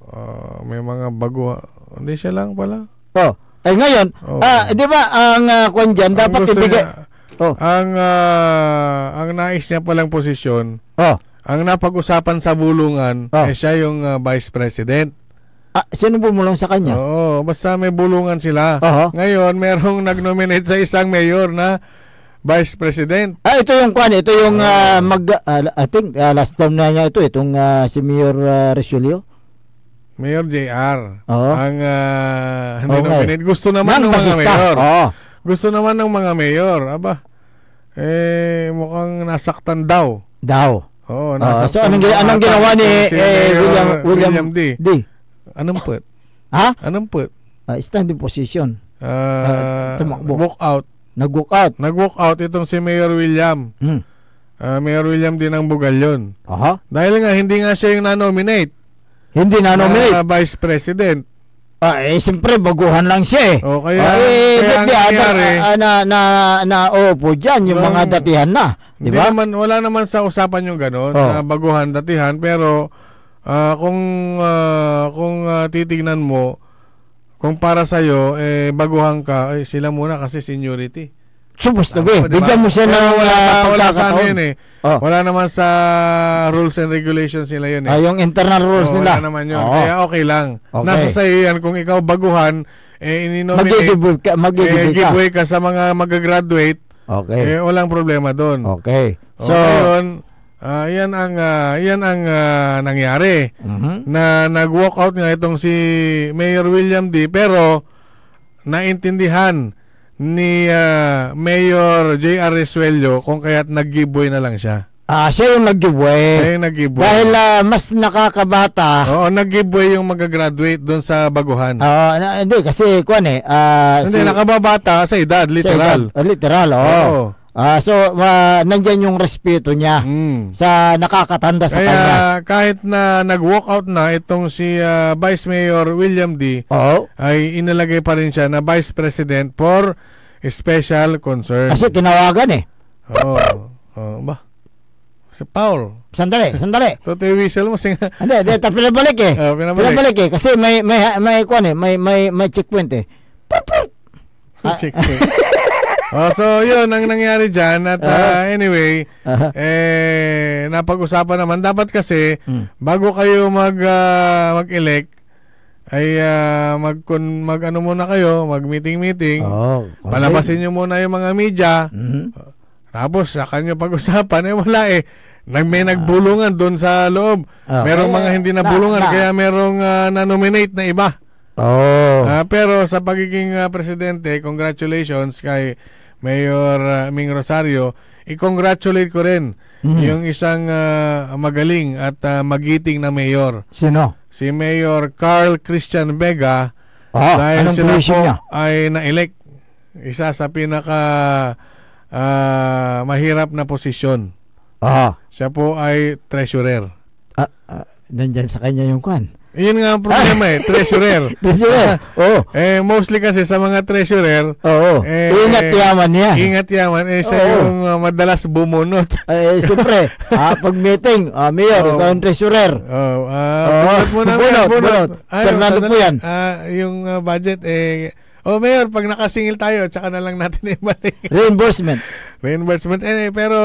ah, may mga baguhan. Hindi siya lang pala. Oh. Eh, ngayon, Oh. ah, di ba ang, ah, kwan dyan, Ang dapat gusto ibigay niya, Oh. ang, ah, ang nais niya palang posisyon, Oh. ang napag-usapan sa bulungan, Oh. eh, siya yung, ah, Vice President. Ah, sino bumulong sa kanya? Oo, basta may bulungan sila. Aha. Ngayon, merong nag-nominate sa isang mayor na Vice President. Ah, ito yung kwan, ito yung, Oo. ah, mag-, ah, I think, ah, last term na niya ito, itong, ah, si Mayor, ah, Resolio. Mayor J R. Oo. Ang, ah, hindi Oo nga eh. nominate. Gusto naman Nang ng mga basista. mayor. Oo. Gusto naman ng mga mayor. Aba, eh, mukhang nasaktan daw. Daw. Oo, Oo. nasaktan So, anong gi-, daw anong ata ginawa ni, itong si eh, Mayor William, William William D. D? Anong put? Ha? Anong put? Ah, standing position. Ah, Ah, tumakbo. walk out. Nag-walk out. Nag-walk out itong si Mayor William. Hmm. Ah, Mayor William D ng Bugallon. Aha. Dahil nga, hindi nga siya yung na-nominate Hindi na-nominate. na Vice President. Ah, eh, siyempre, baguhan lang siya eh. O, kaya, Ah, eh, kaya di, ang di, nangyari, ah, na, na, na, opo dyan, yung mga nung, datihan na. Di hindi ba? naman, wala naman sa usapan yung gano'n, Oh. na baguhan, datihan, pero, ah, kung, ah, kung, ah, titignan mo, kung para sa'yo, eh, baguhan ka, eh, sila muna kasi seniority. Supposed to Tama, be. di ba? Bigyan mo siya Pero ng, wala sa, ah, wala sa ano pagkakataon. yun eh. Oh. Wala naman sa rules and regulations nila yun eh. Ah, yung internal rules Oo, nila. wala naman yun. Oo. Kaya okay lang. Okay. Nasa sa'yo yan. Kung ikaw baguhan, eh, ininominate, Mag-giveaway ka, mag-giveaway eh, ka. giveaway ka sa mga mag-graduate, Okay. eh, walang problema doon. Okay. O, So, ngayon, ah, yan ang, ah, yan ang, ah, nangyari. Mhm. Na nag-walk out nga itong si Mayor William D, pero naintindihan ni, ah, Mayor J R Resuello kung kaya't nag-giveaway na lang siya. Ah, siya yung nag-giveaway. Siya yung nag-giveaway. Dahil, ah, mas nakakabata. Oo, nag-giveaway yung mag-graduate doon sa baguhan. Oo, na, hindi, kasi, kwan eh, ah, Hindi, si nakababata sa edad, Sa literal. edad, ah, literal, oo. Oo. Ah, so, ah, nandyan yung respeto niya Mm. sa nakakatanda sa Kaya kanya. kahit na nag-walk out na itong si, ah, Vice Mayor William D, Oo. ay inilagay pa rin siya na Vice President for Special Concern. Kasi tinawagan eh. Oo. Oo, ba? Si Paul. Sandali, sandali. Totoy whistle mo, singa. Hindi, hindi, ta-, pinabalik eh. Ah, pinabalik. Pinabalik eh, kasi may, may, may, kwan eh, may, may, may checkpoint eh. Put, put. Ah. Checkpoint. Oh, so yun ang nangyari diyan at, ah, anyway, eh, napag-usapan naman. Dapat kasi, bago kayo mag, ah, mag-elect, ay, ah, mag-, kun-, mag-ano muna kayo, mag-meeting-meeting. Oo, correct. Palabasin nyo muna yung mga media. Mhm. Tapos, saka nyo pag-usapan, eh, wala eh. Nag-, may nagbulungan doon sa loob. Ah, merong mga hindi nabulungan, kaya merong, ah, na-nominate na iba. Oh. Ah, pero sa pagiging, ah, presidente, congratulations kay Mayor, ah, Ming Rosario. I-congratulate ko rin yung isang, ah, magaling at, ah, magiting na mayor. Sino? Si Mayor Carl Christian Vega, dahil sila po ay na-elect. Isa sa pinaka, ah, mahirap na posisyon. Aha. Siya po ay treasurer. Ah, ah, nandyan sa kanya yung kwan. Yun nga ang problema eh, treasurer. Treasurer. Oo. Eh, mostly kasi sa mga treasurer, Oo. eh, Ingat yaman niya. Ingat yaman, eh, siya Oo. yung, ah, madalas bumunot. Eh, siyempre, ah, pag meeting, ah, Mayor, Oo. ikaw ang treasurer. Oh, ah, Oo. Bunot mo na, bunot, bunot. Bunot. Ay, Fernando ano, Puyan. Ah, yung, ah, budget, eh, oh, Mayor, pag nakasingil tayo, tsaka na lang natin ibalik. Reimbursement. Reimbursement. Eh, pero,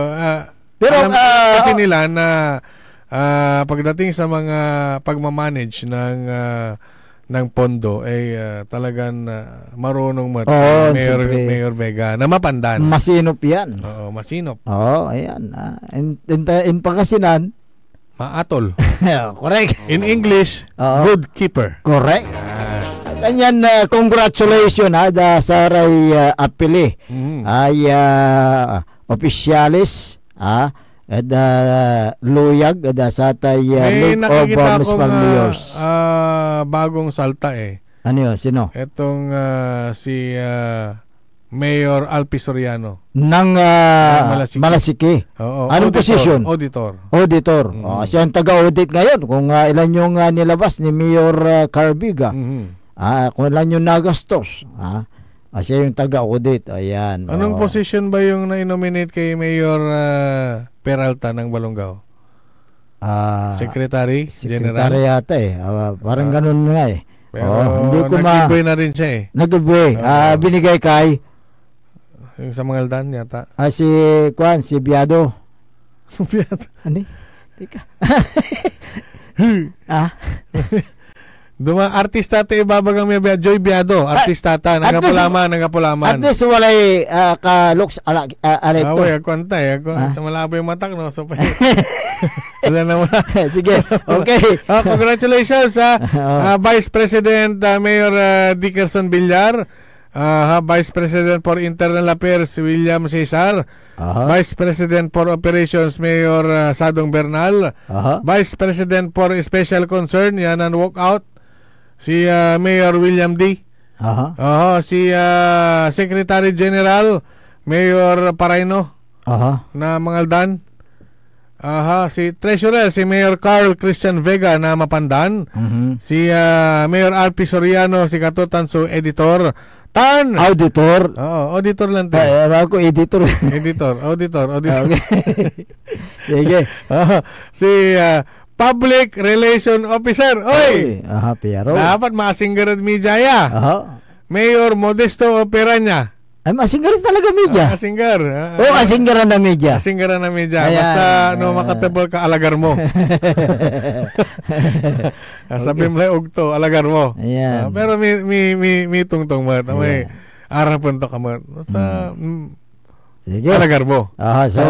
ah, Pero, alam ah, kasi nila na, ah, pagdating sa mga pagmamanage ng, ah, ng pondo, eh, ah, talagang, ah, marunong met si Oo, Mayor, siyempre. Mayor Vega na mapandan. Masinop yan. Oo, masinop. Oo, ayan. Ah, in, in, in Pangasinan, Maatol. Correct. In English, Oo. good keeper. Correct. Yan. Kanyan, ah, congratulations, ha, da saray, ah, apili. Mhm. Ay, ah, opisyales, ha, ed, ah, luyag, ed, ah, satay, ah, May League of, nakikita ah, Municipal akong, ah, Mayors. ah, bagong salta eh. Ano yun? Sino? Etong, ah, si, ah, Mayor Alpi Soriano. Ng, ah, Ng Malasiqui. Malasiqui. Oo, Anong auditor, position? Auditor. Auditor. Mm. Oh, siya ang taga-audit ngayon. Kung, ah, ilan yung, ah, nilabas ni Mayor, ah, Carbiga. Mhm. Ah, kung ilan yung nagastos. Ah, ah, siya yung taga-audit. Ayan. Anong Oh. position ba yung na-nominate kay Mayor, ah, Peralta ng Balonggao? Ah, Secretary General? Secretary yata eh. Ah, parang Ah. ganun nga eh. Pero Oh, hindi ko ma- nag-giveaway na rin siya eh. Nag-giveaway. Oo. Ah, binigay kay Yung sa Mangaldan yata. Ah, si, kuwan, si Biado. Biado. Ano eh? Teka. Ah? Duma-, artista ta ibabagang may Bia-, Joy Biado, Ah, artista ta, at least, nagapulaman, nagapulaman. At least walay, ah, ka-looks ala-, ah, alay Ah, to. Way, ako antay, ako, Ah. anta malabo yung matak, no? So, pa-, wala na, wala. Sige, okay. Ah, congratulations, ah, Oo. ah, Vice President, ah, Mayor, ah, Dickerson Villar, ah, ha, Vice President for Internal Affairs, William Cesar, Aha. Vice President for Operations, Mayor, ah, Sadong Bernal, Aha. Vice President for Special Concern, Yanan Walkout, si, ah, Mayor William D. Aha. Aha, si, ah, Secretary General, Mayor Paraino Aha. na Mangaldan. Aha, si Treasurer, si Mayor Carl Christian Vega na Mapandan. Mhm. Si, ah, Mayor Alpi Soriano, si katutan so editor. Tan! Auditor. Oo, auditor lang to. Ay, ako editor. Editor, auditor, auditor. Ah, okay. Sige. Oo, si, ah, Public Relation Officer. Oy! Ay, aha, Piero. Dapat maasingger ed media ya. Aha. Mayor Modesto Operaña. Ay, maasingger talaga media. Ah, asingger. Ah, Oh, ah. asinggeran na media. Asinggeran na media. Ayan. Basta, no, Ah. makatebel ka, alagar mo. Ah, sabi Okay. mo lang, ugto, alagar mo. Ayan. Ah, pero mi, mi, mi, mitongtong met. May Ayan. arapen to ka met. Basta, Hmm. mm, Sige. alagar mo. Aha, so,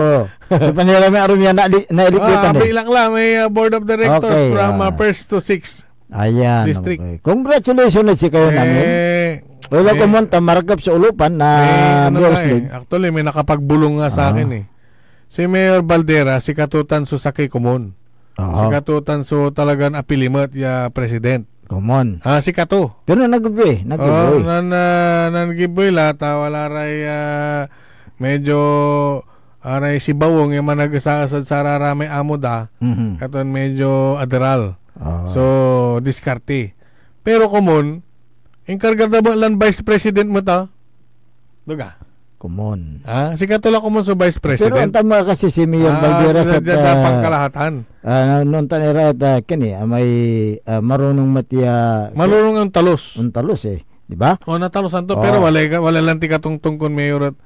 so, panira may arum yan, na, nailikutan Ah, eh. Abilak lang, may, ah, board of directors Okay, from, ah. ah, first to sixth. Ayan, District. okay. Congratulations ulit si kayo namin. Eh, Wala eh, ko monta, maragap sa ulupan na may ano Mayor's nga eh. League. Actually, may nakapagbulong nga sa Ah. akin eh. Si Mayor Baldera, si katutan so sakey komon. Oo. Si katutan so talagan apili met ya president. Komon. Ah, si Kato. Pero nag-giveaway, nag-giveaway. Oh, nan, ah, nan-giveaway la, ta wala ray, ah, medyo, aray si Bawong, yung managasaasad sararamay amo da, Mhm. katon medyo aderal. Oo. So, diskarte. Pero komon, inkarga da ba lan vice president mo ta? Duga? Komon. Ah, si Kato la komon so vice Pero president? ang tama kasi si Mayor Ah, Balderas sa at, dyan, ah, pangkalahatan. ah, noon tan ira at, ah, ken eh, ah, may, ah, marunong mati, ah, Marunong ang talos. ang talos eh. Di ba? O, natalusan to, Oo. pero walay ka, walay lanti katongtong kon mayor et.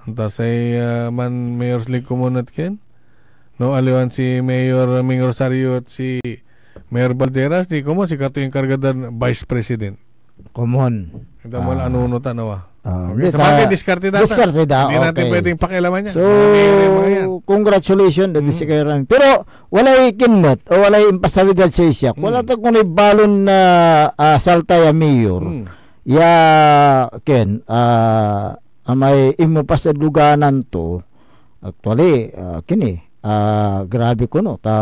Anta say, ah, man mayor's league community ken? No, aliwan si Mayor Ming Rosario et si Mayor Balderas, di komun, sikato inkarga dan vice president. Komon. Ita mo Ah. la anuno ta, no, ah. Ah, Okay, di sa bagay, ta-, diskarte da ta. diskarte da, Hindi natin okay. pwedeng pakialaman yan. So, Mga mayor yung mga yan. congratulations, dati Mm. si Kayo Ram. Pero, walay kinmet, o walay impasawid ed sisya. Mm. Wala ta kuno balon na, ah, salta ya mayor. Mm. Ya, Ken, ah, amay inmepas ed luganan to, actually, ah, kini, ah, grabe kuno, ta,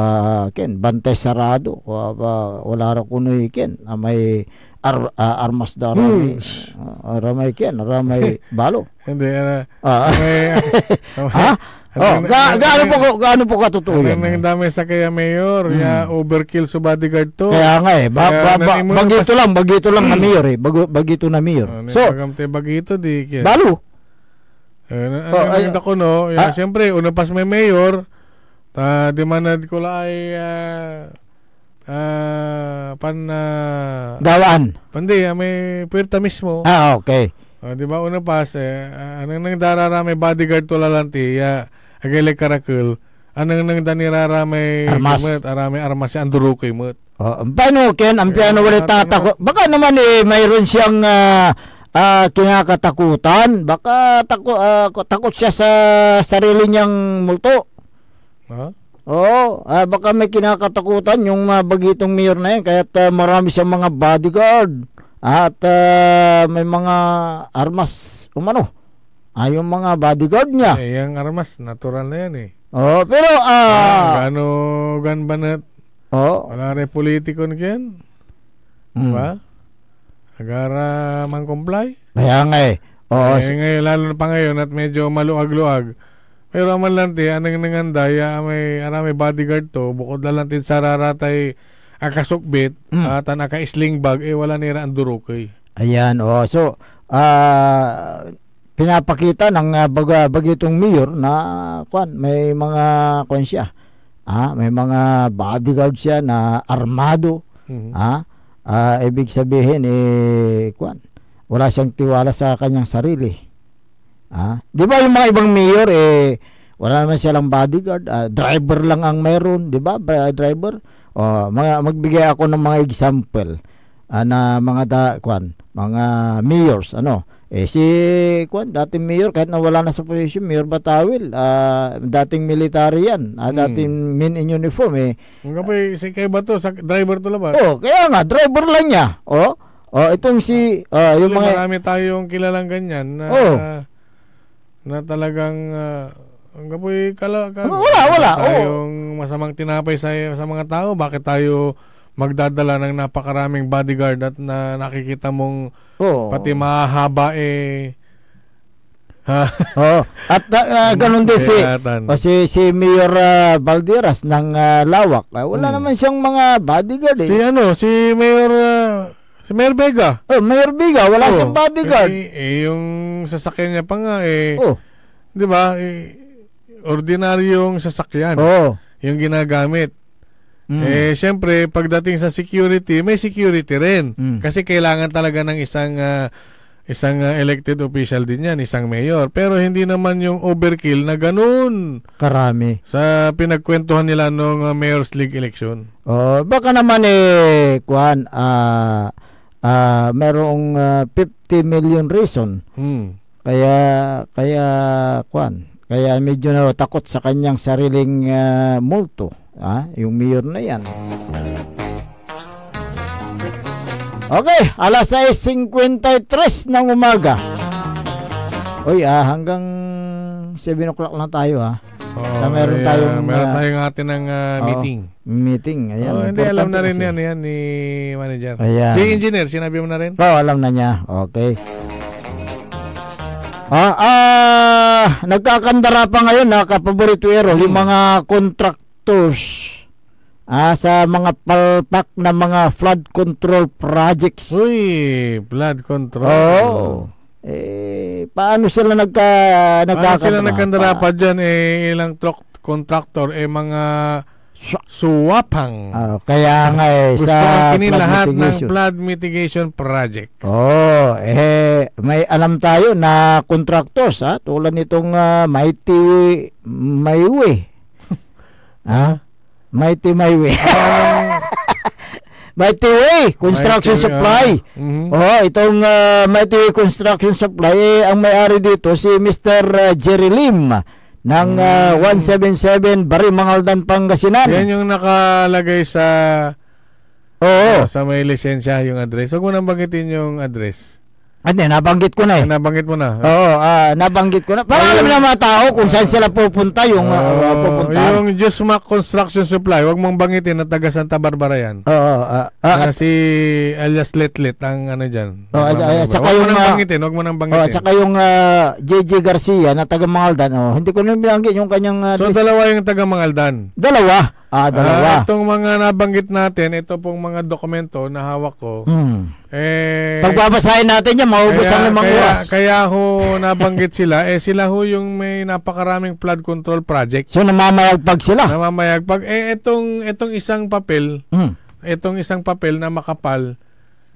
Ken, bantay sarado, wa-, wa-, wala ra kunoy, Ken, amay ar-, ah, armas da, aramay, Hmm. ah, aramay, Ken, aramay balo. Hindi, ah, Ah. may, Ha? ano, Oh, ano, ga-, ano, gaano ano, po ko, gaano po katotoo ano, yan, ano, eh? Damay sakey a mayor, Hmm. ya overkill so bodyguard to. Kaya nga, eh, ba-, Kaya ba-, ba-, nanimuno bagito pas- lang, bagito lang na Hmm. mayor, eh. Bago, bagito na mayor. Oh, So, nagagam tayo bagito, di kaya. balo. Eh, na-, Oh, ano, ay, nakita ko, no? Ya, ah. siyempre, una pas may mayor, ta, dimanad ko la ay, ah, ah, pan, ah, Gawaan. Pandi, ah, may puwerta mismo. Ah, okay. Ah, di ba, una pas, eh, ah, anengneng da ra may bodyguard to la lanti, ya, agay lay karakel. Anengneng da ni ra may Armas. met, aramay armas ya andurukey met. Oh, paano, Ken? Ang Eh, piano wala ano, tatako-, ano? Baka naman, eh, mayroon siyang, ah, ah, kinakatakutan. Baka tako-, ah, ko-, takot siya sa sarili niyang multo. Ha? Oo, ah, baka may kinakatakutan yung, ah, bagitong mayor na yan, kaya't, ah, marami siyang mga bodyguard at, ah, may mga armas umano. Ah, yung mga bodyguard niya. Eh, yung armas, natural na yan eh. Oo, pero, ah, Ah, gano gan banat? Oo. Wala rin politiko na yan. Hmm. Diba? Agara man-comply. Kaya nga eh. Oo, Eh, s- ngayon, lalo na pa ngayon at medyo maluag-luag. Pero aman lanti, anengnengan da, ya may, aramay bodyguard to, bukod la lantid sararatay akasukbit, Mm. ah, tan aka-sling bag, eh, wala ni ra andurukey. Ayan, oh. So, ah, pinapakita ng, ah, baga-, bagitong mayor na, kwan, may mga, kwan siya. Ah, may mga bodyguard siya na armado. Mhm. Ah, ah, ibig sabihin, eh, kwan, wala siyang tiwala sa kanyang sarili. Ah, di ba yung mga ibang mayor, eh, wala naman silang bodyguard, ah, driver lang ang mayroon, di ba? Ba-, driver. Oh, mga, magbigay ako ng mga example, ah, na mga da-, kwan, mga mayors, ano. Eh, si, kwan, dating mayor, kahit na wala na sa posisyon, Mayor Batawil, ah, dating military yan, ah, Hmm. dating men in uniform, eh. Ang kapoy, si Kay Bato, sa, driver to labat. Oh, kaya nga, driver lang niya. Oh, oh, itong si, ah, yung Actually, mga marami tayong kilalang ganyan na, Oh. na talagang, ah, ang kapoy kala-, ka-, Wala, wala, wala oo. tayong masamang tinapay sa, sa mga tao. Bakit tayo magdadala ng napakaraming bodyguard at na nakikita mong Oo. pati mahaba eh, ha? Oo. At, ah, ah, ganun din si, Kaya atan. o si, si Mayor, ah, Balderas ng, ah, Lawak. Ah, wala Hmm. naman siyang mga bodyguard eh. Si ano, si Mayor, ah, si Mayor Vega. Oh, Mayor Vega, wala Oh, siyang bodyguard. eh, eh, yung sasakyan niya pa nga eh, Oh. di ba? Eh, ordinaryong sasakyan Oh. yung ginagamit. Mm. Eh, siyempre, pagdating sa security, may security rin. Mm. Kasi kailangan talaga ng isang, ah, isang, ah, elected official din yan, isang mayor. Pero hindi naman yung overkill na ganun Karami. sa pinagkwentuhan nila nung, ah, Mayor's League election. Oh, baka naman eh, kwan, ah, ah, merong, ah, fifty million reason. Hmm. Kaya, kaya, kwan, kaya medyo natakot sa kanyang sariling, ah, multo, ah, yung mayor na yan. Okay, alas sais singkwenta y tres ng umaga. Oy, ah, hanggang seven o'clock lang tayo, ah. Oo, Na meron may, ah, tayong, meron ah, tayong atin ng, ah, oo. meeting. Meeting, ayan, Oh, hindi, alam importante na rin kasi. yan, yan ni manager. Ayan. Si engineer, sinabi mo na rin? Oo, alam na niya. Okay. Ah, ah, nagkakandara pa ngayon, ah, kapaborito Errol, yung Hmm. mga contractors, ah, sa mga palpak na mga flood control projects. Uy, flood control. Oo. Eh, paano sila nagka-, Paano sila nagkakandara? nagkandara Pa- pa dyan? Eh, ilang truck contractor, eh, mga Suapang. Ah, kaya nga eh, Gusto sa kong kinin flood lahat ng mitigation. Flood mitigation projects. Oh, eh, may alam tayo na contractors, ha? Tulad nitong, ah, Mighty Mayway. Ha? Mighty Mayway. Ah. Mighty Way Construction Mighty, Supply. Ah, mhm. Oh, itong, ah, Mighty Way Construction Supply, eh, ang may-ari dito si Mister, ah, Jerry Lim ng, ah, Hmm. one seven seven Barrio Mangaldan, Pangasinan. Yan yung nakalagay sa, Oo. ah, sa may lisensya, yung address. Huwag mo nang banggitin yung address. Hindi, nabanggit ko na eh. Ah, nabanggit mo na. Oo, ah, nabanggit ko na. Para Ayun. alam ng mga tao kung saan sila pupunta, yung, ah, Oo, pupunta. Yung Jusmac Construction Supply, wag mong banggitin na taga Santa Barbara yan. Oo, ah, ah, Na at si alias Letlet ang ano dyan. Oh, at, Nagmamaneho. at saka Wag mo yung, nang ah, banggitin, wag mo nang oh, at banggitin. saka yung, ah, J J Garcia na taga Mangaldan. Oh, hindi ko na binanggit yung kanyang, ah, So, address. dalawa yung taga Mangaldan. Dalawa. Ah, dalawa. Ah, itong mga nabanggit natin, ito pong mga dokumento na hawak ko, Hmm. eh, Pagbabasahin natin yan, maubos kaya, ang limang kaya, oras. kaya ho nabanggit sila, eh, sila ho yung may napakaraming flood control project. So, namamayagpag sila? Namamayagpag. Eh, itong, itong isang papel, Hmm. itong isang papel na makapal,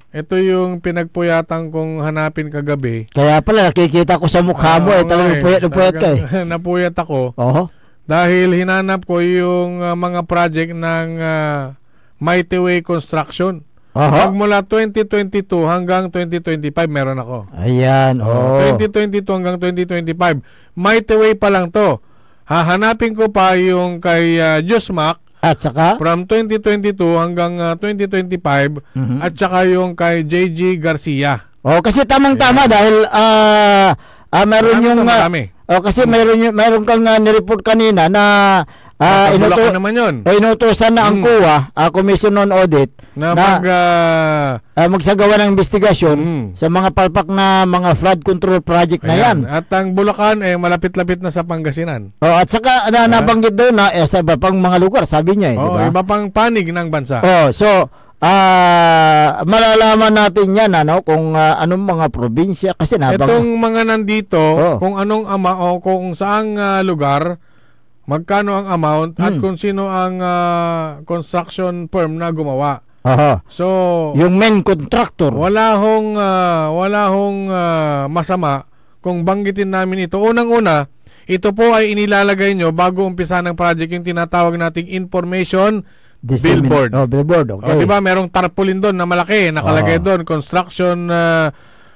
ito yung pinagpuyatan kong hanapin kagabi. Kaya pala, nakikita ko sa mukha mo, Oo eh, talagang nga eh. puyat na puyat ka eh. Talagang napuyat ako. Oho. Dahil hinanap ko yung, ah, mga project ng, ah, Mighty Way Construction. Oho. Magmula twenty twenty-two hanggang twenty twenty-five, meron ako. Ayan, Oh, oh. twenty twenty-two hanggang twenty twenty-five. Mighty Way pa lang to. Hahanapin ko pa yung kay, ah, Jusmac At saka? from twenty twenty-two hanggang, ah, twenty twenty-five, Mhm. at saka yung kay J G Garcia. Oh, kasi tamang-tama Ayan. dahil, ah, ah, meron Marami yung, to, ah, marami. oh, kasi Hmm. meron yung, meron kang, ah, nireport kanina na, Ah, ah, Bulacan inuto-, naman yun. eh, inutosan na ang Hmm. COA, ah, Commission on Audit, Na na, mag, ah, ah, magsagawa ng investigasyon Mm. sa mga palpak na mga flood control project na Ayan. yan. At ang Bulacan, eh, malapit-lapit na sa Pangasinan. Oh, at saka na, Ah. nabanggit doon na, eh, sa iba pang mga lugar, sabi niya, eh, di Oo, ba? iba pang panig ng bansa. Oh, so, ah, malalaman natin yan, ano, kung, ah, anong mga probinsya, kasi nabang- Itong mga nandito, Oh. kung anong ama-, o kung saang, ah, lugar, magkano ang amount at Hmm. kung sino ang, ah, construction firm na gumawa. Aha. So, Yung main contractor. wala hong, ah, wala hong, ah, masama kung banggitin namin ito. Unang-una, ito po ay inilalagay nyo bago umpisa ng project, yung tinatawag nating information Dissemin-, billboard. oh, billboard, okay. Oh, di ba, merong tarpaulin doon na malaki, nakalagay Oo. doon, construction, ah,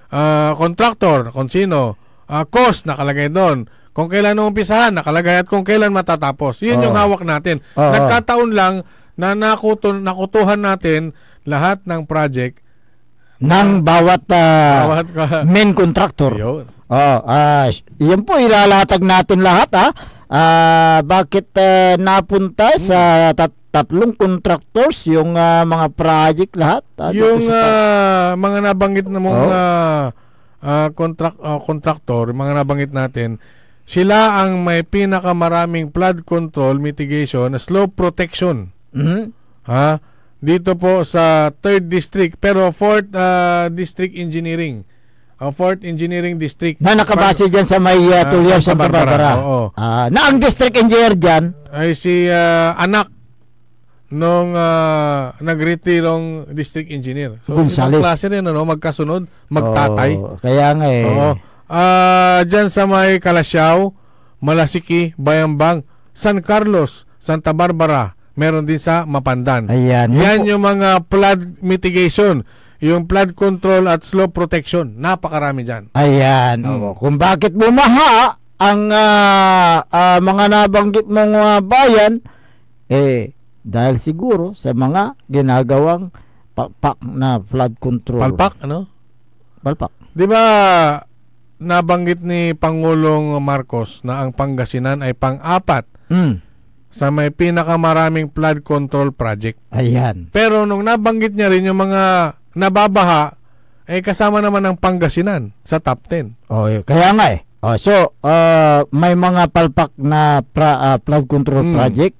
ah, contractor, kung sino, ah, cost, nakalagay doon. Kung kailan umpisahan, nakalagay, at kung kailan matatapos. Yun yung Oo. hawak natin. Oo. Nagkataon lang na nakuto-, nakutuhan natin lahat ng project Ng bawat, ah, Bawat ka- main contractor. Yun. Oh, ah, s-, yan po, ilalatag natin lahat, ha? Ah, bakit, ah, napunta sa Hmm. tat-, tatlong contractors yung, ah, mga project lahat, ah, dito Yung, sa ta- ah, mga nabanggit na mong, Oh. ah, ah, contract-, ah, contractor, mga nabanggit natin, sila ang may pinakamaraming flood control mitigation, slope protection. Mhm. Ha? Dito po sa third district, pero fourth, ah, district engineering. Ah, fourth engineering district. Na nakabase Pag- dyan sa may, ah, Ah, Tuliao, Santa Santa Barbara. Barbara. Oo. Ah, na ang district engineer dyan? Ay si, ah, anak nung, ah, nagretirong district engineer. So, Gonzales. Ibang klase rin, ano, magkasunod, magtatay. Oo, kaya nga eh. Oo. Ah, dyan sa may Calasiao, Malasiqui, Bayambang, San Carlos, Santa Barbara, meron din sa Mapandan. Ayan. Yan Yung po yung mga flood mitigation, yung flood control at slope protection. Napakarami dyan. Ayan, Hmm. oo. Kung bakit bumaha ang, ah, ah, mga nabanggit mong, ah, bayan, eh, dahil siguro sa mga ginagawang palpak na flood control. Palpak, ano? Palpak. Di ba, nabanggit ni Pangulong Marcos na ang Pangasinan ay pang-apat Hmm. sa may pinakamaraming flood control project. Ayan. Pero nung nabanggit niya rin yung mga nababaha, eh, kasama naman ang Pangasinan sa top ten. Oh, yun. Kaya nga eh. Oh, so, ah, may mga palpak na pra-, ah, flood control Hmm. project.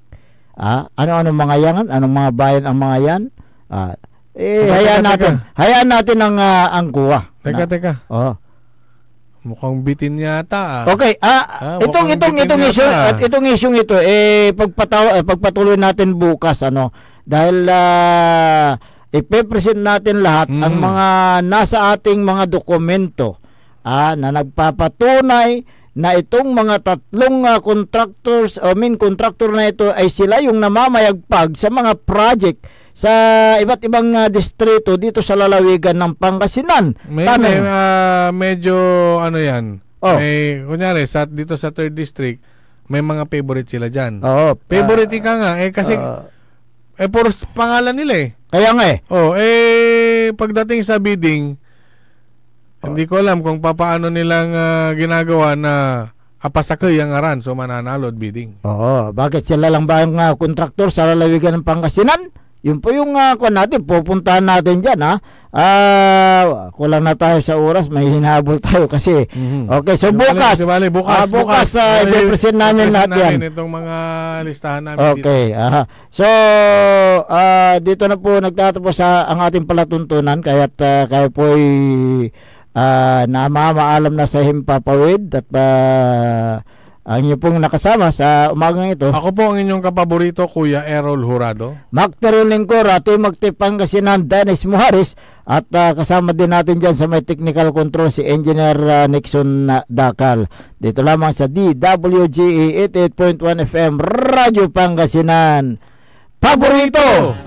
Ah, ano-ano mga yan? Anong mga bayan ang mga yan? Ah, eh, Teka, hayaan teka, natin. teka. Hayaan natin ang, ah, ang COA. Teka, Na- teka. Oh. Mukhang bitin yata, ah. Okay, ah, Ah, itong, mukhang itong, bitin itong yata, issue, ah. at itong issue ito, eh, pagpataw-, eh, pagpatuloy natin bukas, ano, dahil, ah, ipepresent natin lahat ang Mm. mga nasa ating mga dokumento, ah, na nagpapatunay na itong mga tatlong, ah, contractors, I mean, contractor na ito ay sila yung namamayagpag sa mga project sa iba't ibang, ah, distrito dito sa lalawigan ng Pangasinan. May, Tanong. may, ah, medyo, ano yan, Oh. may, kunyari, sa, dito sa third district, may mga favorite sila dyan. Oo, Favorite ah, ika nga, eh, kasi, ah. eh, puro s-, pangalan nila eh. Kaya nga eh. Oh, eh, pagdating sa bidding, hindi ko alam kung papaano nilang, ah, ginagawa na apasakey ang ngaran so mananalo ed bidding. Oo, bakit sila lang ba ang, ah, kontraktor sa lalawigan ng Pangasinan? Yun po yung, ah, kuwan natin, pupuntahan natin dyan, ha? Ah, kulang na tayo sa oras, may hinabol tayo kasi. Mhm. Okay, so Di bale, bukas, di bale, bukas, ah, bukas, bukas. ah, Ay, i-present namin i-present lahat yan. namin itong mga listahan namin dito. Okay, aha. So, ah, dito na po nagtatapos, ah, ang ating palatuntunan, kaya't, ah, kayo po'y, ah, namamaalam na sa himpapawid at, ah, ang inyo pong nakasama sa umagang ito. Ako po ang inyong kapaborito, Kuya Errol Hurado. Mac Teron Lingkor, Atoy Magtipangasinan, Dennis Muharis, at, ah, kasama din natin dyan sa may technical control si Engineer, ah, Nixon, ah, Dacal. Dito lamang sa D W G A eighty-eight point one F M, Radyo Pangasinan. Paborito!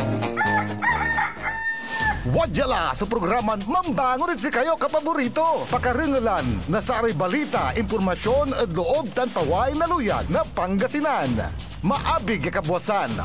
Wadya la so programan mambangon ed sikayo, kapaborito. Pakarengelan na saray balita, impormasyon ed loob tan paway na luyag na Pangasinan. Maabig ya kabwasan,